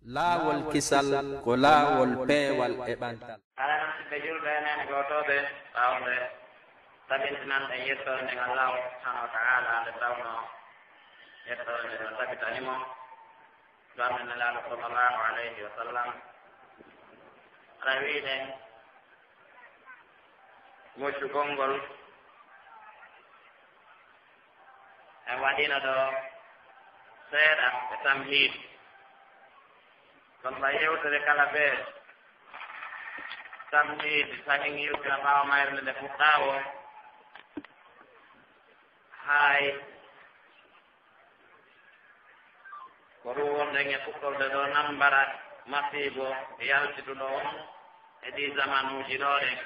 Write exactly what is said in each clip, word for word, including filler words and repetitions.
Laawol kisal ko laawol peewal e ɓantal. Hara noon, siɓɓe julɓe, enen gootooɓe, ɓaawo nde tabintinanɗen yettoore nden Allaahu subhaanahu wa ta'aala, nde tawnoo yettoore nden no tabitani mo, Ganndo Nelaaɗo sallallahu alayhi wa sallam. Hara wiiɗen moccugol ngol, en waɗiino ɗo seeɗa e tamhiid. Kono ɓay yewtere kala bee tamhiid, sahin yewtere ɓaawo mayre nde fuɗɗaa o, hay ko ɗum wonɗen e fuɗɗorde ɗo, nambara masiibo yaltituɗo on e ɗii zamanuuji ɗo ɗen.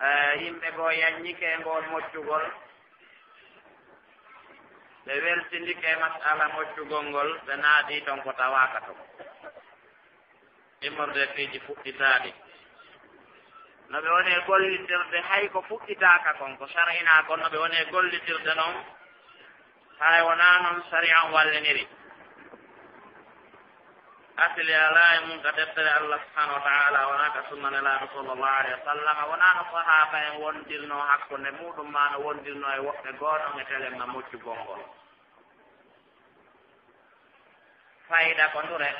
Eh, yimɓe goo yaññike e ngool moccugol, ɓe weltindike e masala moccugol ngol, ɓe naati ton ko tawaaka ton. Immorde e piiji fuɗɗitaaɗi. No ɓe woni e gollitirde hay ko fuɗɗitaaka kon, ko sari'inaa kon, no ɓe woni e gollitirde non, hay wonaa non sariya on walliniri. Asli alaa e mum ka deftere Allah subhanahu wa ta'ala, wonaa ka sunna Nelaaɗo sallallahu alayhi wa sallam, wonaa no sahaaba en wondirnoo hakkunde muɗum, maa no wondirnoo e woɓɓe goo ɗon e telemma moccugol ngol. Fayda ko ndure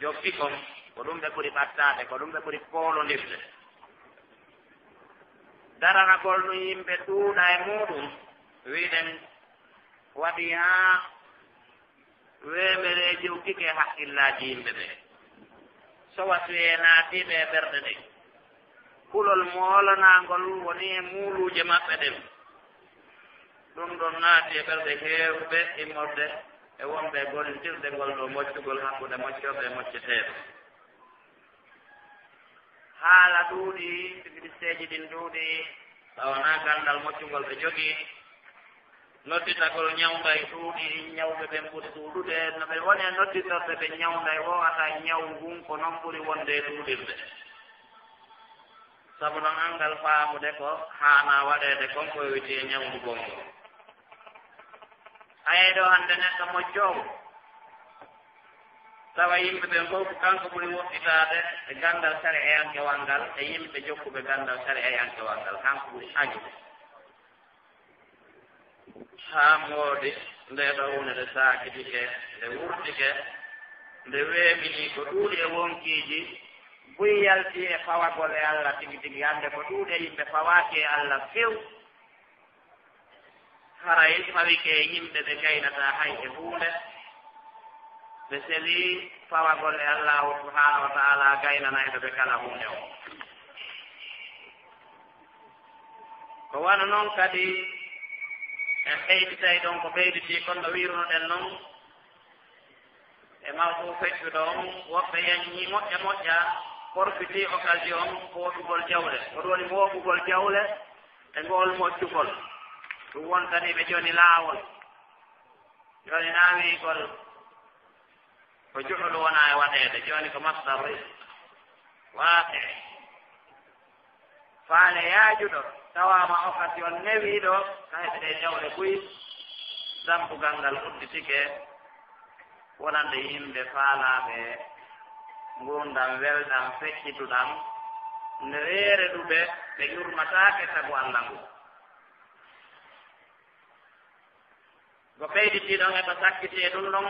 jokki kon, ko ɗum ɓe ɓuri ɓattaade, ko ɗum ɓe ɓuri poolondirde. Daranagol ɗum yimɓe ɗuuɗa e muɗum, wiɗen waɗi haa weeɓereeji ukkike e hakkillaaji yimɓe ɓe. So wasiyee naatiiɓe e ɓerɗe ɗen, kulol moolanaangol woni e muuluuje maɓɓe ɗen. Ɗum ɗon naati e ɓerɗe heewɓe immorde e wonɓe e gollitirde ngol ɗoo moccugol hakkunde moccooɓe e mocceteeɓe. Haala ɗuuɗi, sibilisteeji ɗin ɗuuɗi, tawa wonaa ganndal moccugol ɓe jogii. Nodditagol ñawnday ɗuuɗi, ñawɓe ɓen ɓuri ɗuuɗude. No ɓe woni e nodditorde ɓe ñawnday, woowata ñaw ngun ko non ɓuri wonde e ɗuuɗirde. Sabu non anngal faamude ko haanaa waɗeede kon ko yowiti e ñawndu gonngu. A yii ɗoo hannde neɗɗo moccoowo, tawa yimɓe ɓen fof ko kanko ɓuri woɗɗitaade e ganndal sari'ayankewal ngal e yimɓe jokkuɓe ganndal sari'ayankewal ngal, kanko ɓuri añude. Haa moodi ndee ɗoo huunde nde saakitike, nde wurtike, nde weeɓini ko ɗuuɗi e wonkiiji, buy yalti e fawagol e Alla tigi tigi. Hannde ko ɗuuɗi e yimɓe fawaaki e Alla few. Haray fawike e yimɓe ɓe gaynataa hay e huunde. Ɓe selii fawagol e Allaahu subhaanahu wa ta'aalaa gaynanayɗo ɓe kala huunde on. Ko wano non kadi en ɓeyditay ɗon ko ɓeyditii kon no wiirunoɗen non. E mawɗo feccuɗo on, woɓɓe yaññi moƴƴa moƴƴa, porfiti occasion mooɓugol jawle. Ko ɗum woni mooɓugol jawle e ngool moƴƴugol. Ɗum wontani ɓe jooni laawol. Jooni naa wiigol ko juhlu wona e waɗeede, jooni ko masdar rizq. Waaqi. Faale yaajuɗo tawaama occasion newiiɗo, ka heɓde jawle buy, dambugal ngal udditike, wonande yimɓe faalaaɓe nguurndam welɗam, feccituɗam, nde reereɗuɓe, ɓe yurmataake sabu Alla ngu. Ko ɓeyditi ɗon e ko sakkiti e ɗum ɗon,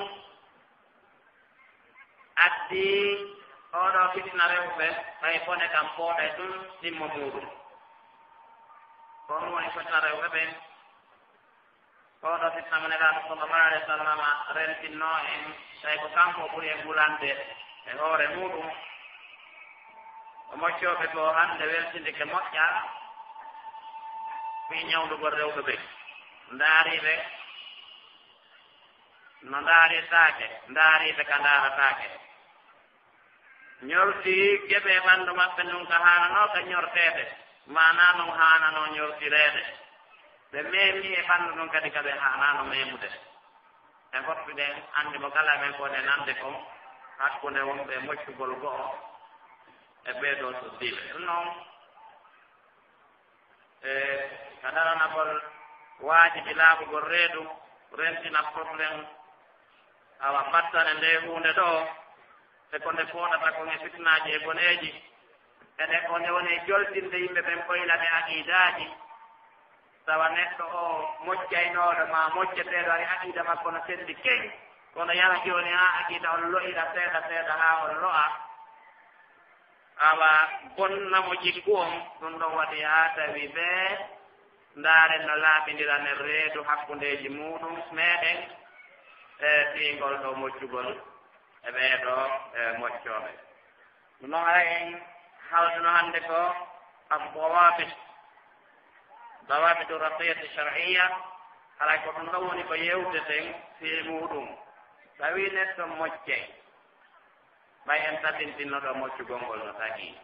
addi oɗo fitina rewɓe, ɓay bone kam pooɗay ɗum ɗimmo muuɗum. Ko ɗum woni fitina rewɓe ɓen. Oɗo fitina mo Nelaaɗo sallallahu alaihi wa sallam rentinno en, tawi ko kanko ɓuri en hulande e hoore muuɗum. O moccooɓe goo hannde weltindike moƴƴa fii ñawndugol rewɓe ɓen. Ndaariiɓe no ndaarirtaake, ndaariiɓe ka ndaarataake. Ñorti geɓe e ɓanndu maɓɓe ndun ka haananoo ka ñorteede, maanaa non haananoo ñortireede. Ɓe meemi e ɓanndu ndun kadi ka ɓe haanaano meemude. En fof miɗen anndi mo kala men ko ne nande kon hakkunde wonɓe e moccugol go'o e ɓee ɗoo suddiiɓe. Ɗum noon, e ka daranagol waajibi laaɓugol reedu, rentina problème, awa battane nde huunde ɗo, e ko nde fooɗata kon e fitinaaji e boneeji, ene o nde woni e joltinde yimɓe ɓen ɓoylane aqiidaaji. Tawa neɗɗo o moccaynooɗo ma mocceteeɗo ari aqiida makko no selli keñ, kono yaha jooni haa aqiida on lo'ira seeɗa seeɗa haa on lo'a. Awa bonna mo jikku on, ɗum ɗon waɗi haa tawi ɓe ndaaren no laaɓindiran reedu hakkundeeji muuɗum meeɗen e fii ngol ɗo moccugol e ɓee ɗo e moccooɓe. Ɗum noon hay en hawtuno hannde ko addawabit, dawabitu raqiyati shar'iyya, haray ko ɗum ɗon woni ko yewteten fii muuɗum. Tawi neɗɗo moccay, ɓay en tabintinno ɗo moccugol ngol no tagi.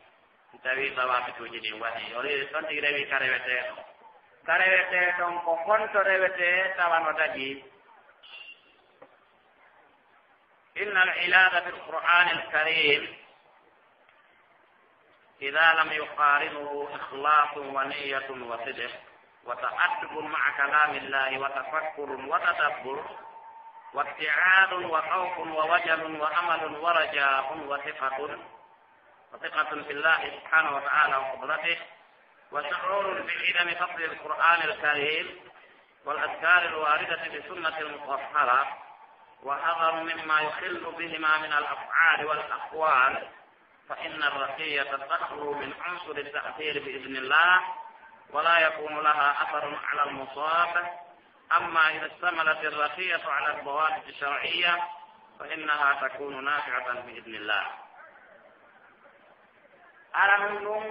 Si tawi dawabituuji ɗin waɗi, o ri-, ɗon tigi rewi ka rewetee ɗon. Ka rewetee ɗon, ko honto rewetee tawa no tagi? إن العلاج بالقرآن الكريم إذا لم يقارنه إخلاص ونية وصدق وتأدب مع كلام الله وتفكر وتدبر واتعاظ وخوف ووجل وأمل ورجاء وثقة، وثقة في الله سبحانه وتعالى وقدرته، وشعور بعظم فضل القرآن الكريم والأذكار الواردة بالسنة المطهرة، وحذر مما يخل بهما من الأفعال والأقوال، فإن الرقية تخلو من عنصر التأثير بإذن الله، ولا يكون لها أثر على المصاب. أما إذا اشتملت الرقية على الضوابط الشرعية فإنها تكون نافعة بإذن الله. Aranun ɗum,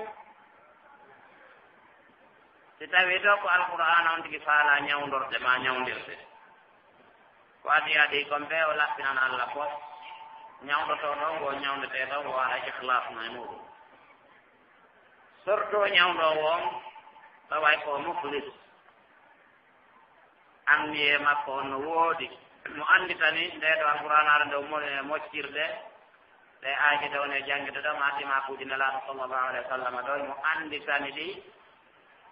si tawii ɗo ko Alqur'aana on tigi faalaa ñawndorde maa ñawndirde, ko adii adii kon ɓe o laɓɓinan Alla fof, ñawndotoo ɗo ngo, ñawndetee ɗo ngo, waɗa ikhlas no e muuɗum. Sorto ñawndoowo on, taway ko mukhlis. Anniyee makko on no woodi. Mo annditani ndee ɗo Alqur'aanaare nde o mo-, e moccirde, ɗe aaje ɗe woni e janngude ɗo, maa ɗi maakuuji Nelaaɗo sallallahu alaihi wa sallam ɗo, mo annditani ɗi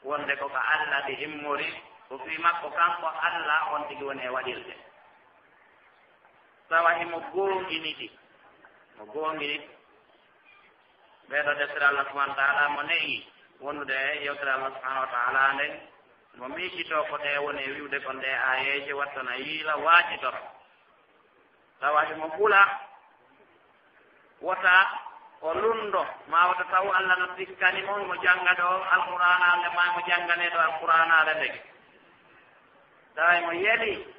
wonde ko ka Alla ɗi immori, ko fii makko kanko Alla on tigi woni e waɗirde. Tawa himo goongini ɗi. Mo goongini. Ɓee ɗoo deftere Allah subhanahu wa ta'ala mo ne'i wonude e yewtere Allah subhanahu wa ta'ala nden, mo miijitoo ko ɗe woni e wi'ude kon ɗe aayeeje, wattana yiila, waajitora. Tawa himo hula, wota o lunndo, maa wota taw Allah no sikkani mo, mo jannga ɗo Alqur'aanaare nden, maa mo jannganee ɗo Alqur'aanaare nden. Tawa mo yeli,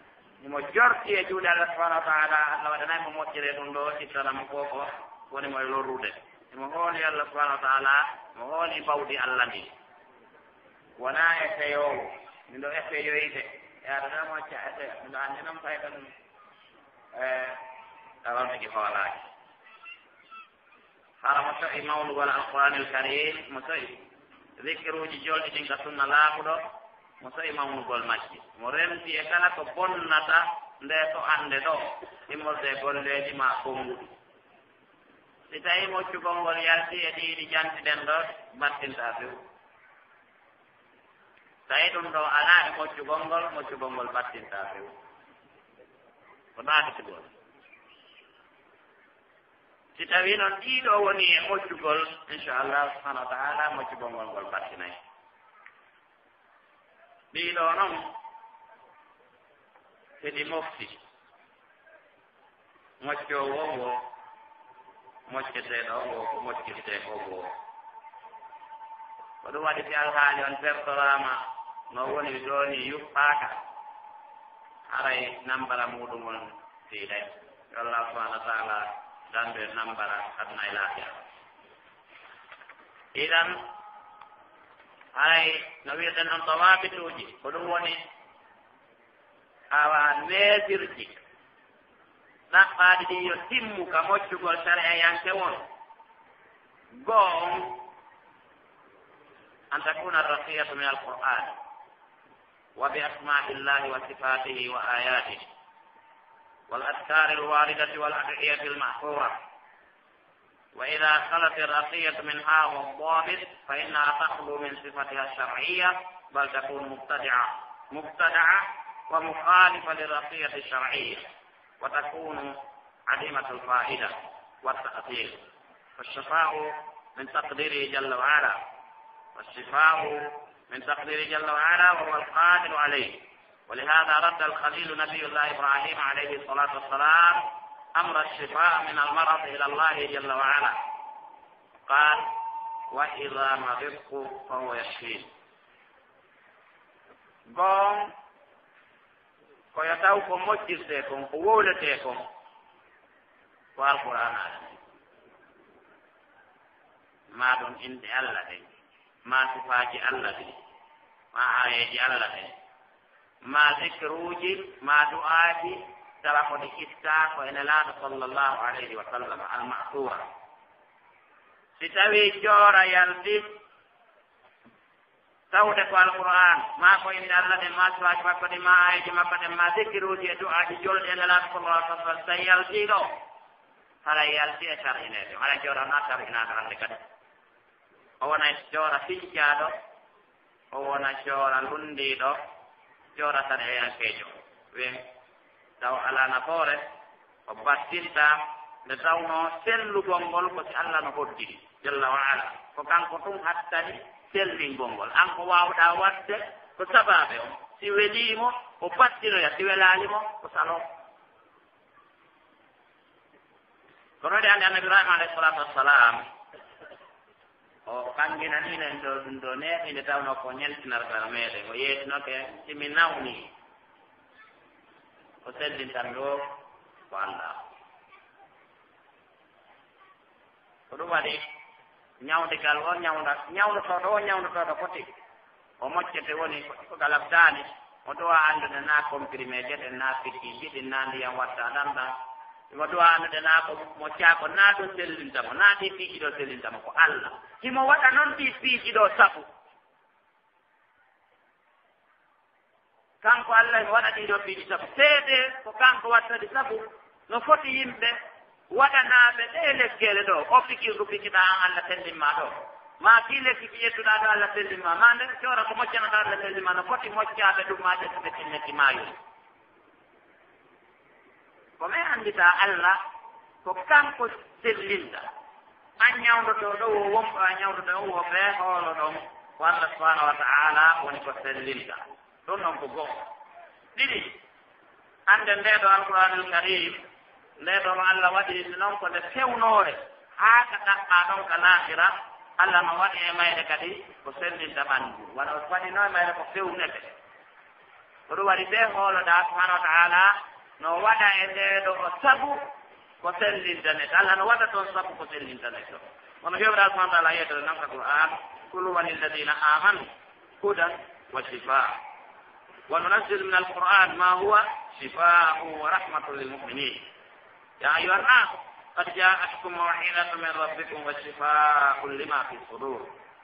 mo jorti e juuɗe Allah subhanahu wa ta'ala, Allah waɗanay mo moƴƴere ɗum ɗo, ittana mo ko ko woni mo e lorrude. Mo hooli Allah subhanahu wa ta'ala, mo hooli bawɗi Allah ndi. Wonaa e feyoowo, miɗo e feyoyde, e aɗa ɗo mo acca e feyo, miɗo anndi noon fayda ɗum. E, tawa miki hoolaaki. Hara mo so'i mawnugol Alqur'aanil Kariim, mo so'i zikkiruuji jolɗi ɗin ka sunna laaɓuɗo, mo so'i mawnugol majji. Mo remti e kala ko bonnata nde so'ande ɗo, immorde e golleeji maa konnguɗi. Si tawii moccugol ngol yalti e ɗii ɗi jantiɗen ɗo, battintaa few. Tawi ɗum ɗo alaa e moccugol ngol, moccugol ngol battintaa few. Ko ɗaatitugol. Si tawii noon ɗii ɗo woni e moccugol, inchallah subhanahu wa ta'ala, moccugol ngol ngol battinay. Ɗii ɗo noon, hiɗi mofti. Moccoowo ngo, mocceteeɗo ngo, ko moccirtee ko ngo. Ko ɗum waɗi si alhaali on pertoraama, no woni ɗoo ni yuɓɓaaka, haray nambara muuɗum on fiiday. Yo Allah subhanahu wa ta'ala dandu en nambara aduna e laakhira. Idan, haray no wi'eten on dawaabituuji, ko ɗum woni awa meesirji ɗaɓɓaaɗi ɗin yo timmu ka moccugol sariyayanke won. Go'o on, an takuna arraqiyatu min alqur'an wa bi asma'illahi wa sifatihi wa ayatihi wal adhkari alwaridati wal ad'iyati alma'thura. وإذا خلت الرقية من هذا الضابط فإنها تخلو من صفتها الشرعية، بل تكون مبتدعة، مبتدعة ومخالفة للرقية الشرعية، وتكون عديمة الفائدة والتأثير. فالشفاء من تقديره جل وعلا، والشفاء من تقديره جل وعلا، وهو القادر عليه. ولهذا رد الخليل نبي الله إبراهيم عليه الصلاة والسلام أمر الشفاء من المرض إلى الله جل وعلا. قال: "وإذا مرضت فهو يشفين." Gon ko yo taw ko moƴƴirtee kon, ko wowletee kon, ko Alqur'aanaajo, maa ɗum inɗe Alla ɗen, maa sifaaji Alla ɗin, maa aayeeji Alla ɗin, maa zikruuji, maa du'aaji, tawa ko ɗi ittaa ko e Nelaaɗo sallallahu alayhi wa sallam, al-ma'suura. Si tawii joora yalti, tawde ko Alqur'aan, maa ko inɗe Alla ɗen, maa sifaaji makko ɗin, maa aayeeji makko ɗen, maa zikruuji e du'aaji jolɗi e Nelaaɗo sallallahu alayhi wa sallam, so yaltii ɗo, haray yalti e sar'inee ɗum. Haray joora na sar'inaaka hannde kadi. O wona joora fincaaɗo, o wona joora lunndiiɗo, joora sar'eyankeejo. Wen taw alaa nafoore, o battinta nde tawnoo sellugol ngol ko si Alla no hoddiri, jalla wa ala. Ko kanko tun hattani sellingol ngol. An ko waawɗaa waɗde ko sabaabe on. Si welii mo, o battinoya. Si welaali mo, o saloo. Kono de anndi Annabi Ibrahima alayhi salatu wassalam, o kanginaniiɗen ɗo, ɗum ɗo neeɓi nde tawnoo ko ñentinargal meeɗen. O yeetinoke, si mi nawni, o sellintan ɗo ko Alla. Ko ɗum waɗi ñawndigal o ñawnda, ñawndotooɗo o ñawndotooɗo foti o moccete woni ko, ko galabtaani. O ɗowa anndude na comprimé jeɗen, na pikiiji ɗin, na ndiyam watta ɗan ɗan. Mo ɗowa anndude na ko moccaa ko, na ɗum sellinta mo, na ɗi piiji ɗo sellinta mo, ko Alla. Himo waɗa noon ɗi piiji ɗo sabu. Kanko Alla himo waɗa ɗii ɗoo piiji sabu. Seedee ko kanko watta ɗi sabu. No foti yimɓe waɗanaaɓe ɗee lekkeele ɗoo, o pikirdu pikiɗaa an Alla sellin ma ɗoo, maa kii lekki ki ƴettuɗaa ɗoo Alla sellin ma, maa nden coora ko moccanoɗaa Alla sellin ma, no foti moccaaɓe ɗum maa ƴettuɓe kin lekki maayuɗi. Ko men annditaa Alla ko kanko sellinta. An ñawndotooɗo o, wonɓe a ñawndotoo o, wo ɓe hooloɗon ko Alla subhanahu wa ta'ala woni ko sellinta. Ɗum noon ko go'o. Ɗiɗi, annden ndee ɗoo Alqur'aanul Kariim, ndee ɗoo no Alla waɗiri noon ko nde fewnoore, haa ka ɗaɓɓaa ɗon ka laakira, Alla no waɗi e mayre kadi ko sellinta ɓanndu. Wano waɗi noon e mayre ko fewnete. Ko ɗum waɗi ɓe hooloɗaa subhanahu wa ta'ala no waɗa e ndee ɗoo sabu ko sellinta neɗɗo. Alla no waɗa toon sabu ko sellinta neɗɗo. Kono Joomiraaɗo subhanahu wa ta'ala yettata nan ka Qur'aan: "Qul huwa lilladhina amanu hudan wa shifaa. Wa nunazzilu minal Qur'ani ma huwa shifaa'un wa rahmatun lil mu'minin. Ya ayyuhan nas, qad ja'atkum maw'izatun min rabbikum wa shifaa'un lima fi sudur."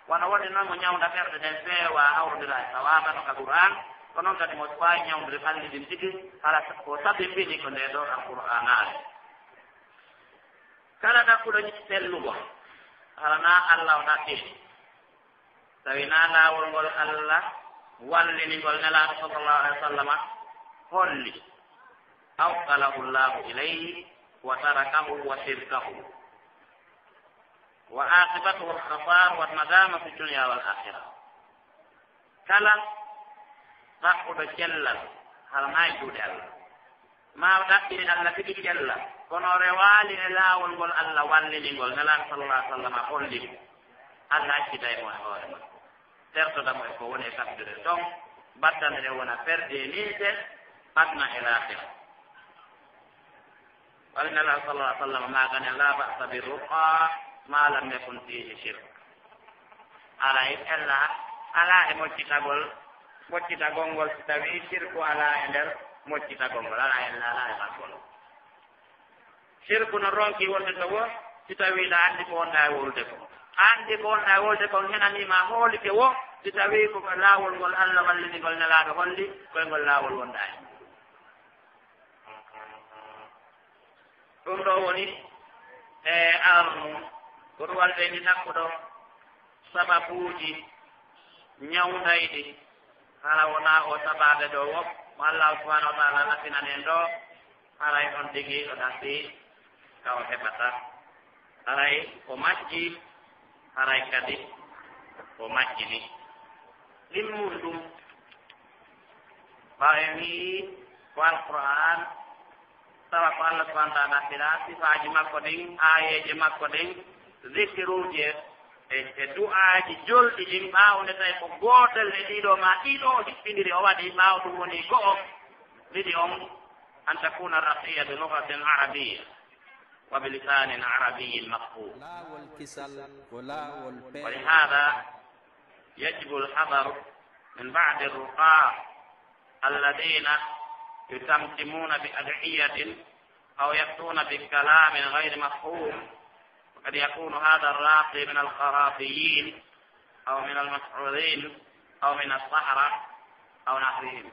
Wano woni noon mo ñawnda ɓerɗe ɗen feewa hawrodira e sawaaba no ka Qur'aan, ko noon kadi mo waawi ñawdude ɓalli ɗin tigi, hara ko sabimbini ko ndee ɗoo Alqur'aanaare. Kala ɗaɓɓuɗo sellugol, hara na Alla o ɗaɓɓiri. Tawi na laawol ngol Alla walliningol Nelaaɗo sallallahu alaihi wasallama holli, awqalahu Allahu ilayhi wa tarakahu wa shirkahu. Wa aqibatuhu al-khasar wa nadama fi dunya wal akhirah. Kala ɗaɓɓuɗo cellal, hara na e juuɗe Alla. Maa o ɗaɓɓiri Alla tigi cellal, kono o rewaali e laawol ngol Alla wallini ngol, Nelaaɗo sallallahu alaihi wasallam holli mo. Alla accitay mo e hoore makko. Tertoda mo e ko woni e kaɓirɗe ton, battane ɗe wona perdeniiɗe, aduna e laakira. Walla Nelaaɗo sallallahu alaihi wasallam maakani: "La ba'sa bi ruqa ma lam yakun fihi shirk." Alaa e ella, alaa e moccitagol, moccitagol ngol si tawii sirku alaa e nder moccitagol ngol, alaa e ella, alaa e maggol. Sirku no ronki wonde to wo, si tawii ɗa anndi ko wonɗa e wowlude ko. Anndi ko wonɗa e wowlude ko, henanii ma hoolike wo, si tawii ko laawol ngol Alla wallini ngol Nelaaɗo holli, koye ngol laawol wonɗa e. Ɗum ɗo woni e arnu, ko ɗum waɗi ɓe ni ɗaɓɓuɗo sababuuji ñawndayɗi, hara wonaa o sabaabe ɗo wo, Mo Allah subhanahu wa ta'ala nafinanen ɗo, haray on tigi o ɗaɓɓi ka o heɓata. Haray o majji, haray kadi o majjini. Ɗimmun ɗum, ɓawo en wi'i ko Alqur'an, tawa ko Allah subhanahu wa ta'ala fira, sifaaji makko ɗin, aayeeje makko ɗin, zikiruuje e, e du'aaji jolɗi ɗin, ɓaawo nde tawi ko gootel e ɗiɗo ma ɗiɗo o hiɓɓindiri, o waɗi ɓaawo ɗum woni go'o, ɗiɗi on, an takuna raqiya bi lughatin arabiyya wa bi lisanin arabiyyin mafhum. Laawol kisal ko laawol peewal. ولهذا يجب الحذر من بعض الرقاة الذين يتمتمون بأدعية أو يأتون بكلام غير مفهوم، وقد يكون هذا الراقي من الخرافيين أو من المسحورين أو من السحرة أو نحوهم،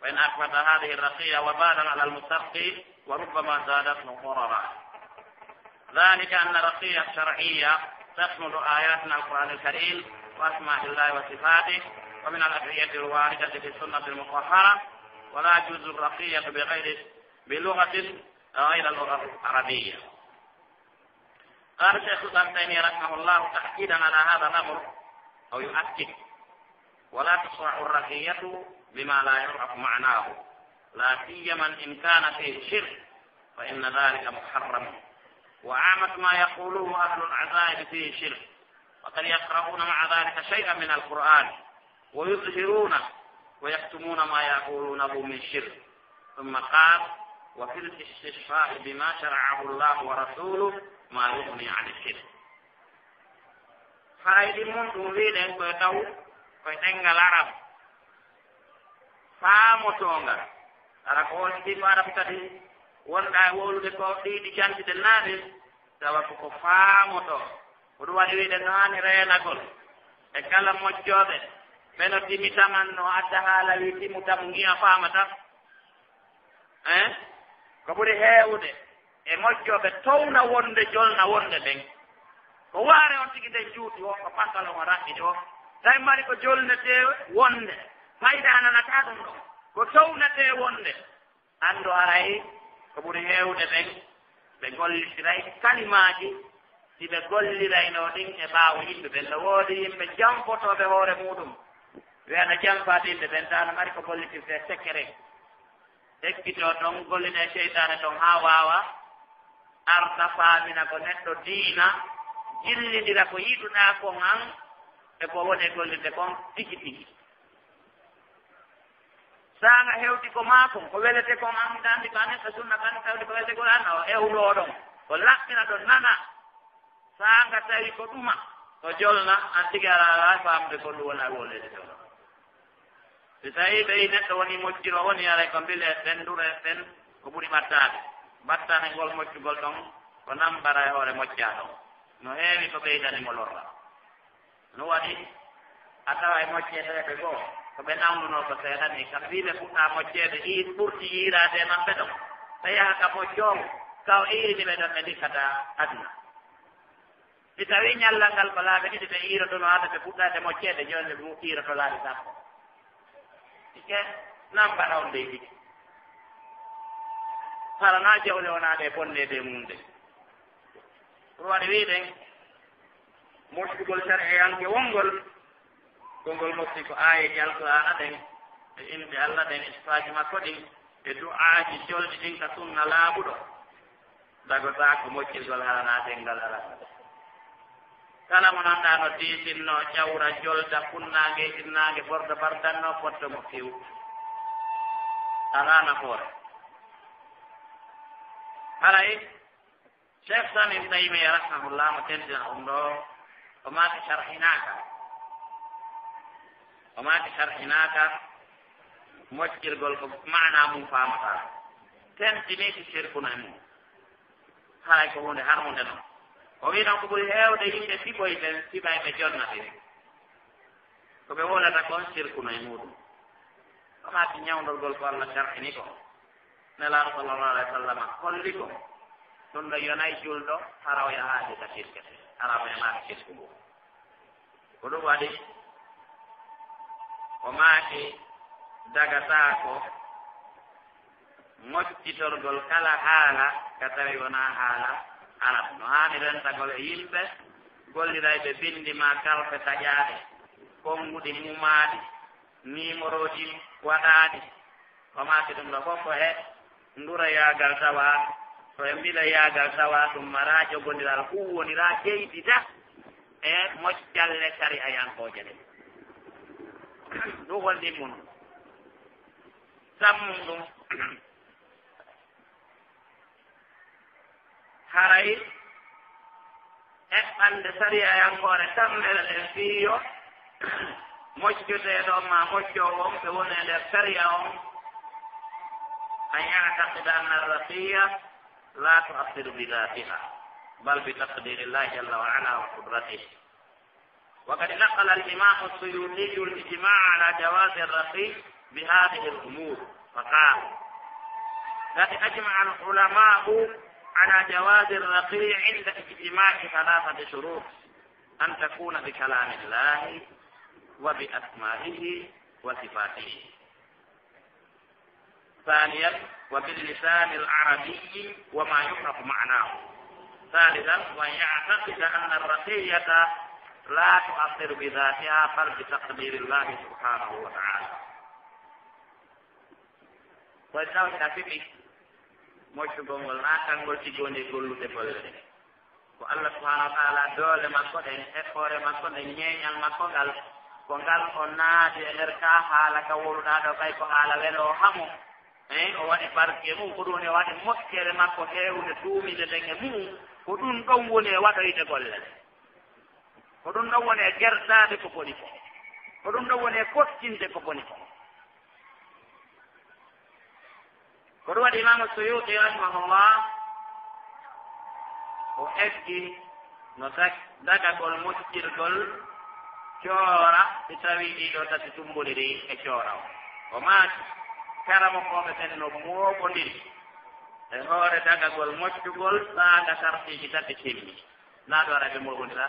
وإن أحدث هذه الرقية وبالا على المترقي وربما زادته ضررا. ذلك أن الرقية الشرعية تشمل آيات من القرآن الكريم وأسماء الله وصفاته ومن الأدعية الواردة في السنة المطهرة، ولا يجوز الرقية بغير، بلغة غير اللغة العربية. قال شيخ الإسلام ابن تيمية رحمه الله تأكيدا على هذا الأمر، أو يؤكد: ولا تشرع الرقية بما لا يعرف معناه، لا سيما إن كان فيه شرك، فإن ذلك محرم، وعامة ما يقوله أهل العزائم فيه شرك، وقد يقرؤون مع ذلك شيئا من القرآن ويظهرون ويكتمون ما يقولونه من شرك. ثم قال: وفي الاستشفاء بما شرعه الله ورسوله ما يغني عن الشرك. Haray ɗin mun ɗum wi'ɗen koye taw koye ɗenngal Arab faamotoongal. Hara ko woni ɗin Arab kadi wonɗa e wowlude ko ɗiɗi jantiɗe naane, tawa ko ko faamoto. Ko ɗum waɗi wi'de no haani reenagol e kala mojjooɓe ɓe no timitaman no adda haala wi timu tamu ngi'a faamata. Hein? Ko ɓuri heewude e mojjooɓe towna wonde jolna wonde ɓen. Ko waare on tigi nden juuti o, ko pantalon o raɓɓiɗi o. Tawi mari ko jolnetee wonde. Fayda a nanataa ɗum ɗon. Ko townetee wonde. Anndu haray ko ɓuri heewde ɓen, ɓe gollitiray kalimaaji ɗi ɓe golliraynoo ɗin e ɓaawo yimɓe ɓen. No woodi yimɓe janfotooɓe hoore muuɗum, wiya no janfaade yimɓe ɓen, taa no mari ko gollitirtee secret. Ekkitoo ton, gollida e seytaane ton haa waawa arta faamina ko neɗɗo diina, jillindira ko yiɗuɗaa kon an e ko woni e gollirde kon tigi tigi. Saanga hewti ko maa kon, ko welete kon, an miɗa anndi ko anen ka sunna kan tawde ko welete Qur'an o, e huloo ɗon, ko laɓɓina ɗon nana. Saanga tawi ko ɗuma, ko jolna, an tigi alaa alaa faamde ko ɗum wona wolede ɗon. Si tawi ɓe yi neɗɗo woni moƴƴiro, woni aray ko mbile ɓenndure ɓen ko ɓuri ɓattaade. Ɓattane ngol moƴƴugol ɗon, ko nambara e hoore moƴƴaa ɗon. No heewi ko ɓeydani mo lorra. No waɗi a tawa e mocceede ɓe goo, ko ɓe nawnunoo ko seeɗa ni, kam wiiɓe fuɗɗaa mocceede, iid ɓurti yiiraade e maɓɓe ɗon, ɓe yaha ka moccoowo, ka o iirini ɓe ɗon ɓe ndikkata aduna. Si tawii ñallal ngal ko laabi ɗiɗi ɓe iirotonoo hade ɓe fuɗɗaade mocceede, jooni ɓe iiroto laabi sappo. Ike nambara on leydi. Hara na jawle wonaaɗe e bonneede e mum de. Ɗum waɗi wiiɗen, moƴƴugol sariyayanke wonngol, ko ngol mofti ko aayeeje Alqur'aana ɗen, e innde Alla ɗen, e sifaaji makko ɗin, e du'aaji jolɗi ɗin ka sunna laaɓuɗo. Dagotaako moƴƴirgol hara na ɗenngal Arab. Kala mo nanɗaa no diisinno, ƴawra, jolda, funnaange, hirnaange, bordo bardanno, fotto mo few. Alaa nafoore. Haray, Cheikh Islam Ibn Taymiyya rahimahullah mo tentina ɗum ɗo, o maaki sharhinaaka. O maaki sharhinaaka moƴƴirgol ko maana mum faamataa. Tentini si sirkuna e mum. Haray ko huunde harmunde non. O wii non ko ɓuri heewde yimɓe fiɓoyɓe, fiɓayɓe jonna ɓe. Ko ɓe wolata kon sirkuno e muuɗum. O maaki ñawndorgol ko Allah shar'ini ko. Nelaaɗo sallallahu alayhi wa sallam holli ko. Ɗum ɗo yonay julɗo, hara o yahaade ka sirkete. Hara o yamaaka sirku ngu. Ko ɗum waɗi, o maaki dagataa ko Moccitorgol kala haala ka tawi wonaa haala Arab, no haani rentagol e yimɓe gollirayɓe binndi maa kalfe taƴaaɗe, konnguɗi muumaaɗi, niimorooji waɗaaɗi, ko maaki ɗum ɗo fof ko e ndurayaagal tawa, ko e mbilayaagal tawa ɗum maraa jogondiral huuwondiraa jeyɗi da e moccalle sariyayankooje ɗe. Ɗum wonɗi mum. Sammum ɗum. Haray eɓɓande sariyayankoore tammere nden fii yo moccuteeɗo on maa moccoowo on ɓe woni e nder sariya on, an ya'taqida anna arraqiya la tu'assiru bi dhatiha, bal bi taqdirillahi jalla wa ala wa qudratihi. وقد نقل الإمام السيوطي الإجماع على جواز الرقي بهذه الأمور، فقال: قد أجمع العلماء على جواز الرقي عند اجتماع ثلاثة شروط: أن تكون بكلام الله وبأسمائه وصفاته. ثانيا، وباللسان العربي وما يعرف معناه. ثالثا، وأن يعتقد أن الرقية لا تؤثر بذاتها بل بتقدير الله سبحانه وتعالى. Ko e tawhida fiɓi moƴƴugol ngol, naa kanngol tigi woni e gollude golle ɗe. Ko Allah subhanahu wa taala doole makko ɗen, eɓɓoore makko nden, ñeeñal makko ngal, ko ngal o naati e nder kaa haala ka wowluɗaa ɗoo, kay ko haala welo o hamo. Eey, o waɗi barke mum, ko ɗum woni o waɗi moƴƴere makko heewunde duuminde nden e mum, ko ɗum ɗon woni e waɗoyde golle ɗe. Ko ɗum ɗon woni e gertaade ko boni ko. Ko ɗum ɗon woni e fottinde ko boni ko. Ko ɗum waɗi Imaamu Suyuuti rahimahullah, o eggi no dag-, dagagol moƴƴirgol coora, si tawii ɗii ɗoo tati tummbondiri e coora o. O maaki, karamokooɓe ɓen no mooɓondiri e hoore dagagol moƴƴugol, saanga sartiiji tati timmi. Naa ɗo ara ɓe mooɓondira.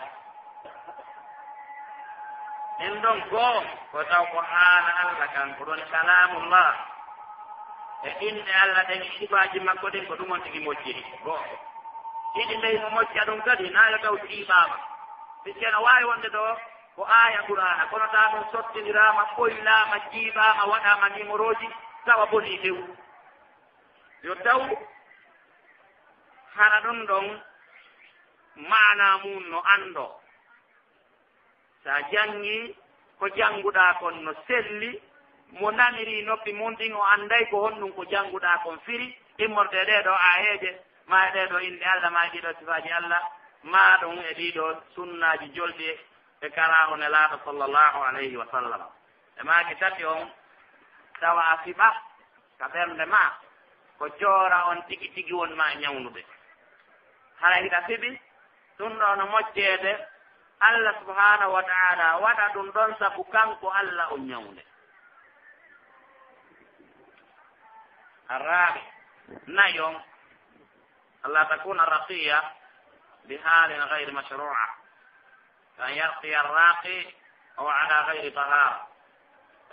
Ɗen ɗon goo, ko taw ko haala Allah kan, ko ɗon kalaamullah. E inɗe Allah ɗen, e sifaaji makko ɗin, ko ɗum on tigi moƴƴiri. Goo. Ɗiɗi, nde himo moƴƴa ɗum kadi, naa yo taw jiiɓaama. Sikke no waawi wonde ɗo ko aaya Qur'aana, kono taa ɗum sottindiraama, ɓoylaama, jiiɓaama, waɗaama nimorooji, tawa bonii few. Yo taw hara ɗum ɗon maanaa mum no anndoo. So a janngii ko jannguɗaa kon no selli, mo nanirii noppi mum ɗin o annday ko honɗum ko jannguɗaa kon firi, immorde e ɗee ɗoo aayeeje, maa e ɗee ɗoo inɗe Allah, maa e ɗii ɗoo sifaaji Allah, maa ɗum e ɗii ɗoo sunnaaji jolɗi e karaahu Nelaaɗo sallallahu alayhi wa sallam. E maaki tati on, tawa a fiɓa ka ɓernde maa, ko joora on tigi tigi won maa ñawnude. Hara hiɗa fiɓi, ɗum ɗo no moƴƴeede, Allah subhanahu wa ta'ala waɗa ɗum ɗon sabu kanko Allah on ñawnde. Arraaɓe, nayon, Allah takuna raqiya bi halin ghayri mashru'a. أن يرقي الراقي وهو على غير طهارة،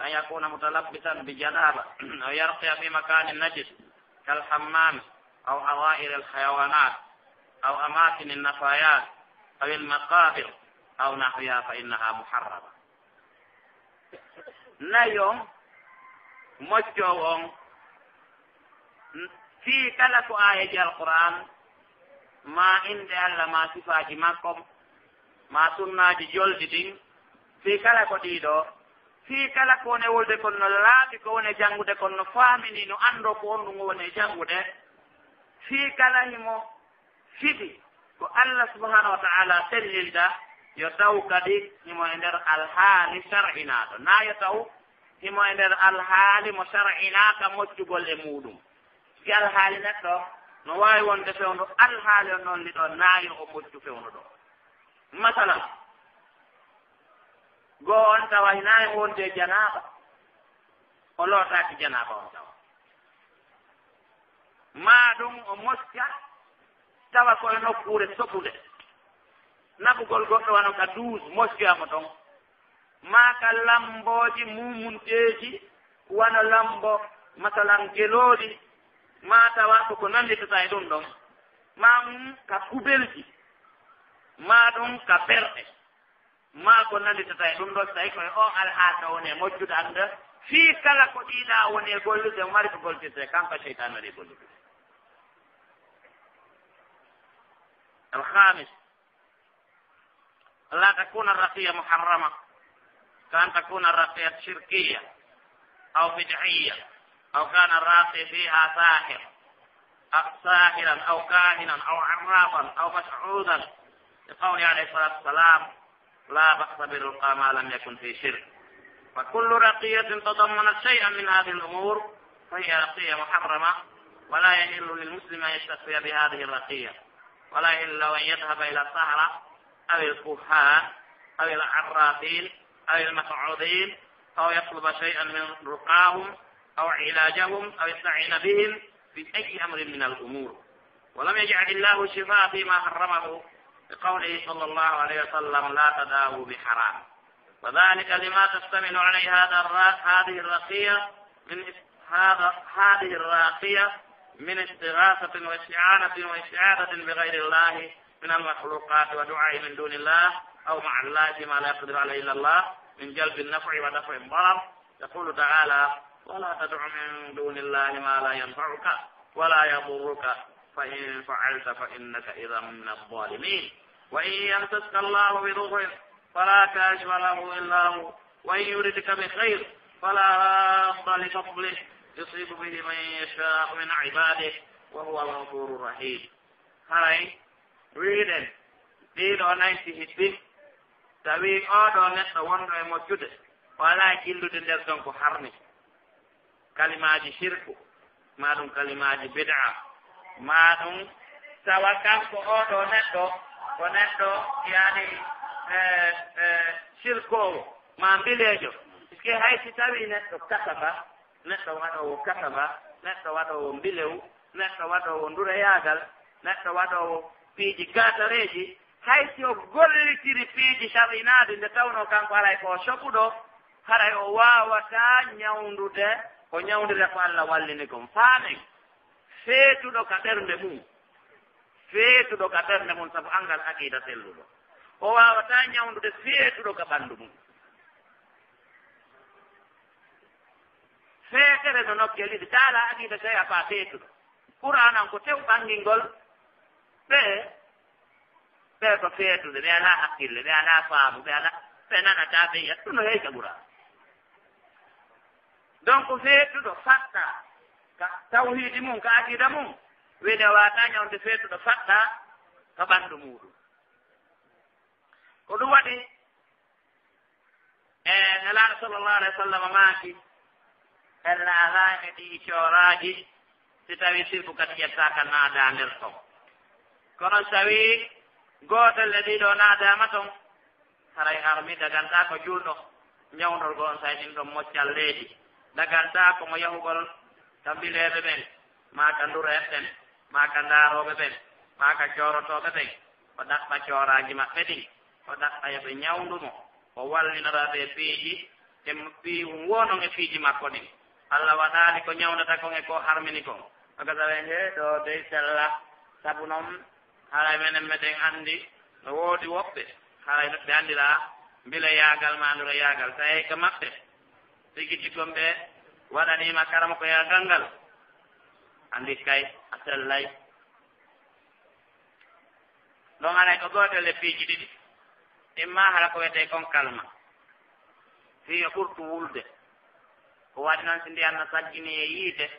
أن يكون متلبسا بجنابة، أو يرقي في مكان نجس كالحمام أو حظائر الحيوانات أو أماكن النفايات أو المقابر أو نحوها فإنها محرمة. Nayon, moƴƴo on, fii kala ko aayeeji Alqur'aan, maa innde Allah, maa sifaaji makko, maa sunnaaji jolɗi ɗin, fii kala ko ɗii ɗoo, fii kala ko woni e wowlude kon no laaɓi, ko woni e janngude kon no faamini, no anndoo ko honɗum o woni e janngude, fii kala himo fiɓi ko Allah subhanahu wa ta'ala sellilta, yo taw kadi himo e nder alhaali shar'inaaɗo, naa yo taw himo e nder alhaali mo shar'inaaka moƴƴugol e muuɗum. Si alhaali neɗɗo no waawi wonde fewndo alhaali on noon ndi ɗoo, naa yo o moƴƴu fewndo ɗoo. Masalan, goo on tawa hinaa e wonde e janaaba, o lootaaki janaaba on tawa. Maa ɗum o moƴƴa tawa ko e nokkuure soɓunde. Naɓugol goɗɗo wano ka duus moƴƴoya mo ton. Maa ka lammbooji muumunteeji wano lammbo, masalan, gelooɗi, Maa tawa ko ko nannditata e ɗum ɗon, maa ɗum ka kubelji, maa ɗum ka berɗe, maa ko nannditata e ɗum ɗon, so tawi ko e on alhaali woni e mojjude annda, fii kala ko ɗiiɗaa woni e gollude, o mari ko gollitirtee, kanko seytaane waɗi e gollude. الخامس، لا تكون الرقية محرمة، كأن تكون الرقية شركية أو بدعية، أو كان الراقي فيها ساحر، أو ساحرا أو كاهنا أو عرافا أو مسعوذا، لقوله عليه الصلاة والسلام: لا بأس بالرقى ما لم يكن في شرك. فكل رقية تضمنت شيئا من هذه الأمور فهي رقية محرمة، ولا يحل للمسلم أن يستقي بهذه الرقية، ولا يحل له أن يذهب إلى السحرة أو الكهان أو العرافين أو المسعوذين أو يطلب شيئا من رقاهم أو علاجهم أو يستعين بهم في أي أمر من الأمور، ولم يجعل الله الشفاء فيما حرمه، لقوله صلى الله عليه وسلم: لا تداووا بحرام. وذلك لما تشتمل عليه هذا الرا-، هذه الرقية من اس-، هذا، هذه الراقية من استغاثة واستعانة واستعاذة بغير الله من المخلوقات ودعاء من دون الله أو مع الله فيما لا يقدر عليه إلا الله من جلب النفع ودفع الضرر. يقول تعالى: ولا تدع من دون الله ما لا ينفعك ولا يضرك، فإن فعلت فإنك إذا من الظالمين. وإن يمسسك الله بضر فلا كاشف له إلا هو، وإن يردك بخير فلا راد لفضله، يصيب به من يشاء من عباده، وهو الغفور الرحيم. Haray, wi'uɗen, ɗiɗo nayi si hiddi, tawi oo ɗoo neɗɗo wonɗo e mojjude, o alaa e jillude nder ɗon ko harmi. Kalimaaji sirku, maa ɗum kalimaaji bid'a, maa ɗum tawa kanko oo ɗoo neɗɗo, ko neɗɗo, yaani, e, e, sirkoowo, maa mbileejo. Puisque hay si tawi neɗɗo kasaba, neɗɗo waɗoowo kasaba, neɗɗo waɗoowo mbilewu, neɗɗo waɗoowo ndureyaagal, neɗɗo waɗoowo piiji gaatareeji, hay si o gollitiri piiji sar'inaaɗi nde tawnoo kanko haray ko o soɓuɗo, haray o waawataa ñawndude ko ñawndira ko Alla wallini kon. Faamen, feetuɗo ka ɓernde mum, feetuɗo ka ɓernde mum sabu anngal aqiida selluɗo. O waawataa ñawndude feetuɗo ka ɓanndu mum. Feetere no nokkeeli ɗiɗi, taala aqiida sey a faa feetuɗo. Qur'aanan ko tew ɓanngingol ɓe, ɓe ko feetuɓe, ɓe alaa hakkille, ɓe alaa faamu, ɓe alaa, ɓe nanataa, ɓe yi'a, ɗum no heewi ka Qur'aan. Donc feetuɗo faɗɗa ka tawhiidi mum, ka aqiida mum, wiyde waawataa ñawnde feetuɗo faɗɗa ka ɓanndu muuɗum. Ko ɗum waɗi, e Nelaaɗo sallallahu alayhi wa sallam maaki, en laataa e ɗii cooraaji, si tawii sirku kadi ƴettaaka naadaa nder ton. Kono si tawii gootel e ɗii ɗoo naadaama ton, haray harmi dagantaa ko juulɗo ñawndorgol on, say ɗin ɗon moccalleeji. Dagantaa ko mo yahugol ka mbileeɓe ɓen, maa ka ndureeɓe ɓen, maa ka ndaarooɓe ɓen, maa ka coorotooɓe ɓen, o ɗaɓɓa cooraaji maɓɓe ɗin, o ɗaɓɓa yo ɓe ñawndu mo, o wallinora ɓe piiji, e piiji woonon e piiji makko ɗin. Alla waɗaali ko ñawndata kon e ko harmini kon. Aka sawe hee ɗoo dey sella, sabu non haray menen meɗen anndi no woodi woɓɓe, haray no ɓe anndira mbileyaagal maa ndureyaagal, tawee ka maɓɓe. Tigi tigi on ɓe waɗaniima karamoko yaagal ngal. Anndi kay, a sellay. Ɗon haray ko gootel e piiji ɗiɗi. Imma hara ko wiyetee kon kalma. Fii yo ɓurtu wulde. Ko waɗi non si ndiyan no saggini e yiite,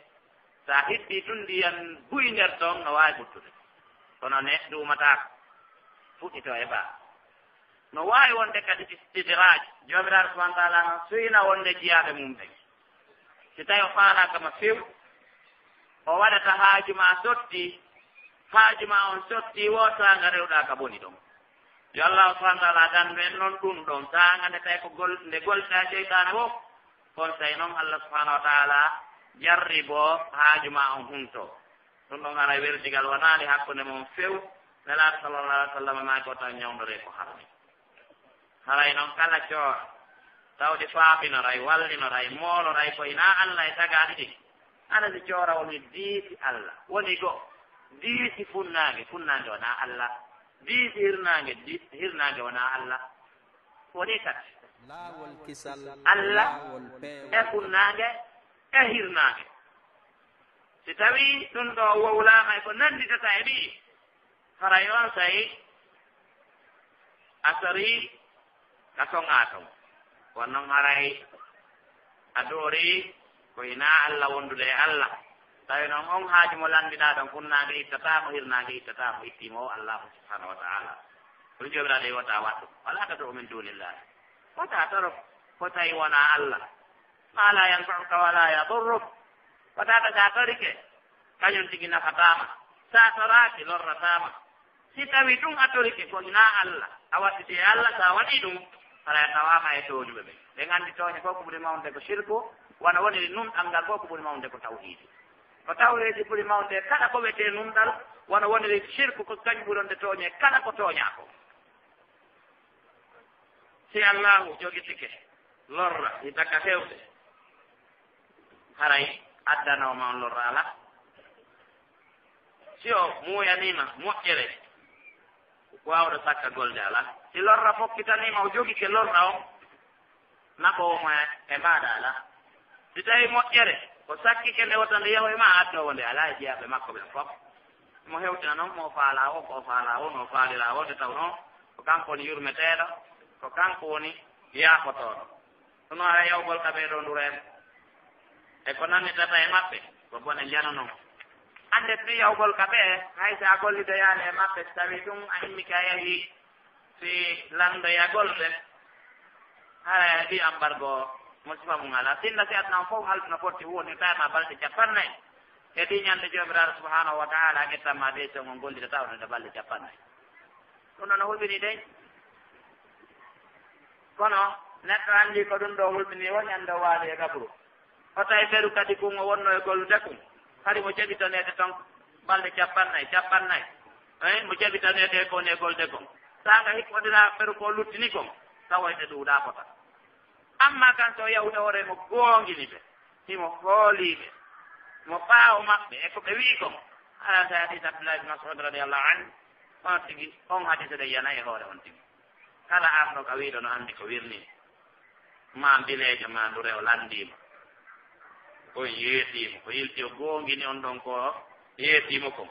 sa hiddii tun ndiyan buy nder ton no waawi ɓuttude. Kono ne duumataako. Fuɗɗitoo e baa. No waawi wonde kadi istidraaj, Joomiraaɗo subhaanahu wa taala no suyna wonde jiyaaɓe mum ɓen. Si tawi o faalaaka ma few, o waɗata haaju ma sotti, haaju ma on sotti woo saanga rewɗaa ka boni ɗon. Yo Allaahu subhaanahu wa taala dandu en non ɗum ɗon, saanga nde tawi ko gol-, nde golɗaa seytaane woo, on tawi non Allah subhaanahu wa taala jarriboo haaju ma on huntoo. Ɗum ɗon haray weldigal wanaali hakkunde mon few. Nelaaɗo sallallahu alaihi wa sallam maaki o tan ñawndoree ko harmi. Haray non kala coora tawde faabinoray, wallinoray, mooloray ko hinaa Allah e tagaaɗi ɗin. Ana si coorawol mi diisi Allah. Woni go, diisi funnaange, funnaange wonaa Allah. Diisi hirnaange, di-, hirnaange wonaa Allah. Woni kadi. Laawol kisal, Allah, laawol peewal. E funnaange, e hirnaange. Si tawii ɗum ɗo wowlaama e ko nannditata e ɗii, haray on saa'i a sorii ka toŋaa ton. Won non haray a doorii ko hinaa Alla wondude e Alla. Tawi non on haaju mo lanndiɗaa ɗon, funnaange ittataa mo, hirnaange ittataa mo, ittii mo o Allaahu subhaanahu wa ta'aala. Ɗum Joomiraaɗo e wota waɗ ɗum. Walaa tad'u min duunillaahi. Wota toro ko tawi wonaa Alla. Maa laa yanfa'uka wa laa yadurruk. Wata ka sa torike, kañum tigi nafataa ma. Sa toraaki, lorrataa ma. Si tawi ɗum a torike ko hinaa Alla, a waɗɗiti e Alla, sa waɗii ɗum, haray a tawaama e tooñuɓe ɓen. Ɓen anndi tooñe fof ko ɓuri mawnude ko sirku, wano woniri nunɗal ngal fof ko ɓuri mawnude ko tawhiidi. Ko tawhiidi ɓuri mawnude kala ko wiyetee nunɗal, wano woniri sirku ko kañum ɓuri wonde tooñe kala ko tooñaa ko. Si Allaahu jogitike lorra, hita ka hewde, haray addanoowo ma on lorra alaa. Si o muuyanii ma moƴƴere, waawɗo sakkagol nde alaa. Si lorra fokkitanii ma, o jogike lorra on, naɓoowo ma e maaɗa alaa. Si tawii moƴƴere, o sakkike nde wota nde yahu e ma, addoowo nde alaa e jeyaaɓe makko ɓen fof. Mo hewtina non, mo faalaa o, ko o faalaa o, no faaliraa o, nde tawnoo ko kanko woni yurmeteeɗo, ko kanko woni yaafotooɗo. Kono hara yawgol ka ɓee ɗoo ndura en, e ko nannitata e maɓɓe, ko bone njano non. Annde fii yawgol ka ɓee, hay si a gollidoyaali e maɓɓe, si tawii ɗum a immike a yahii fii lanndoyagol ɓe, hara a heɓii ambargo, musiba mum alaa. Sinno si aduna on fof halduno fotti huwondirta e ma balɗe cappannayi, heɓii ñande Joomiraaɗo subhaanahu wa ta'aala, a ƴettan ma décision on gollidata on e balɗe cappannayi. Ɗum ɗon no hulɓinii dey. Kono neɗɗo anndi ko ɗum ɗo hulɓinii o ñande o waali e gaburu. O tawi ɓeru kadi kun o wonno e gollude kun. Hari mo jaɓitaneede ton balɗe cappannayi, cappannayi. Eh, mo jaɓitaneede e kon e golde kon. Saanga hikkodira ɓeru ko luttini kon, tawoyde ɗuuɗaa fota. Amma kan so yahude hoore mo goongini ɓe, himo hoolii ɓe, mo ɓaawo maɓɓe e ko ɓe wi'i kon. Ala sa hadis Abdullah ibn Mas'ud radiyallahu anhu, on tigi, on hadis ɗo yana e hoore on tigi. Kala arɗo ka wi'uɗo no anndi ko wirnii. Ma mbileejo ma ndure o lanndii mo. Ko yeetii mo, ko yilti o goongini on ɗon ko yeetii mo kon.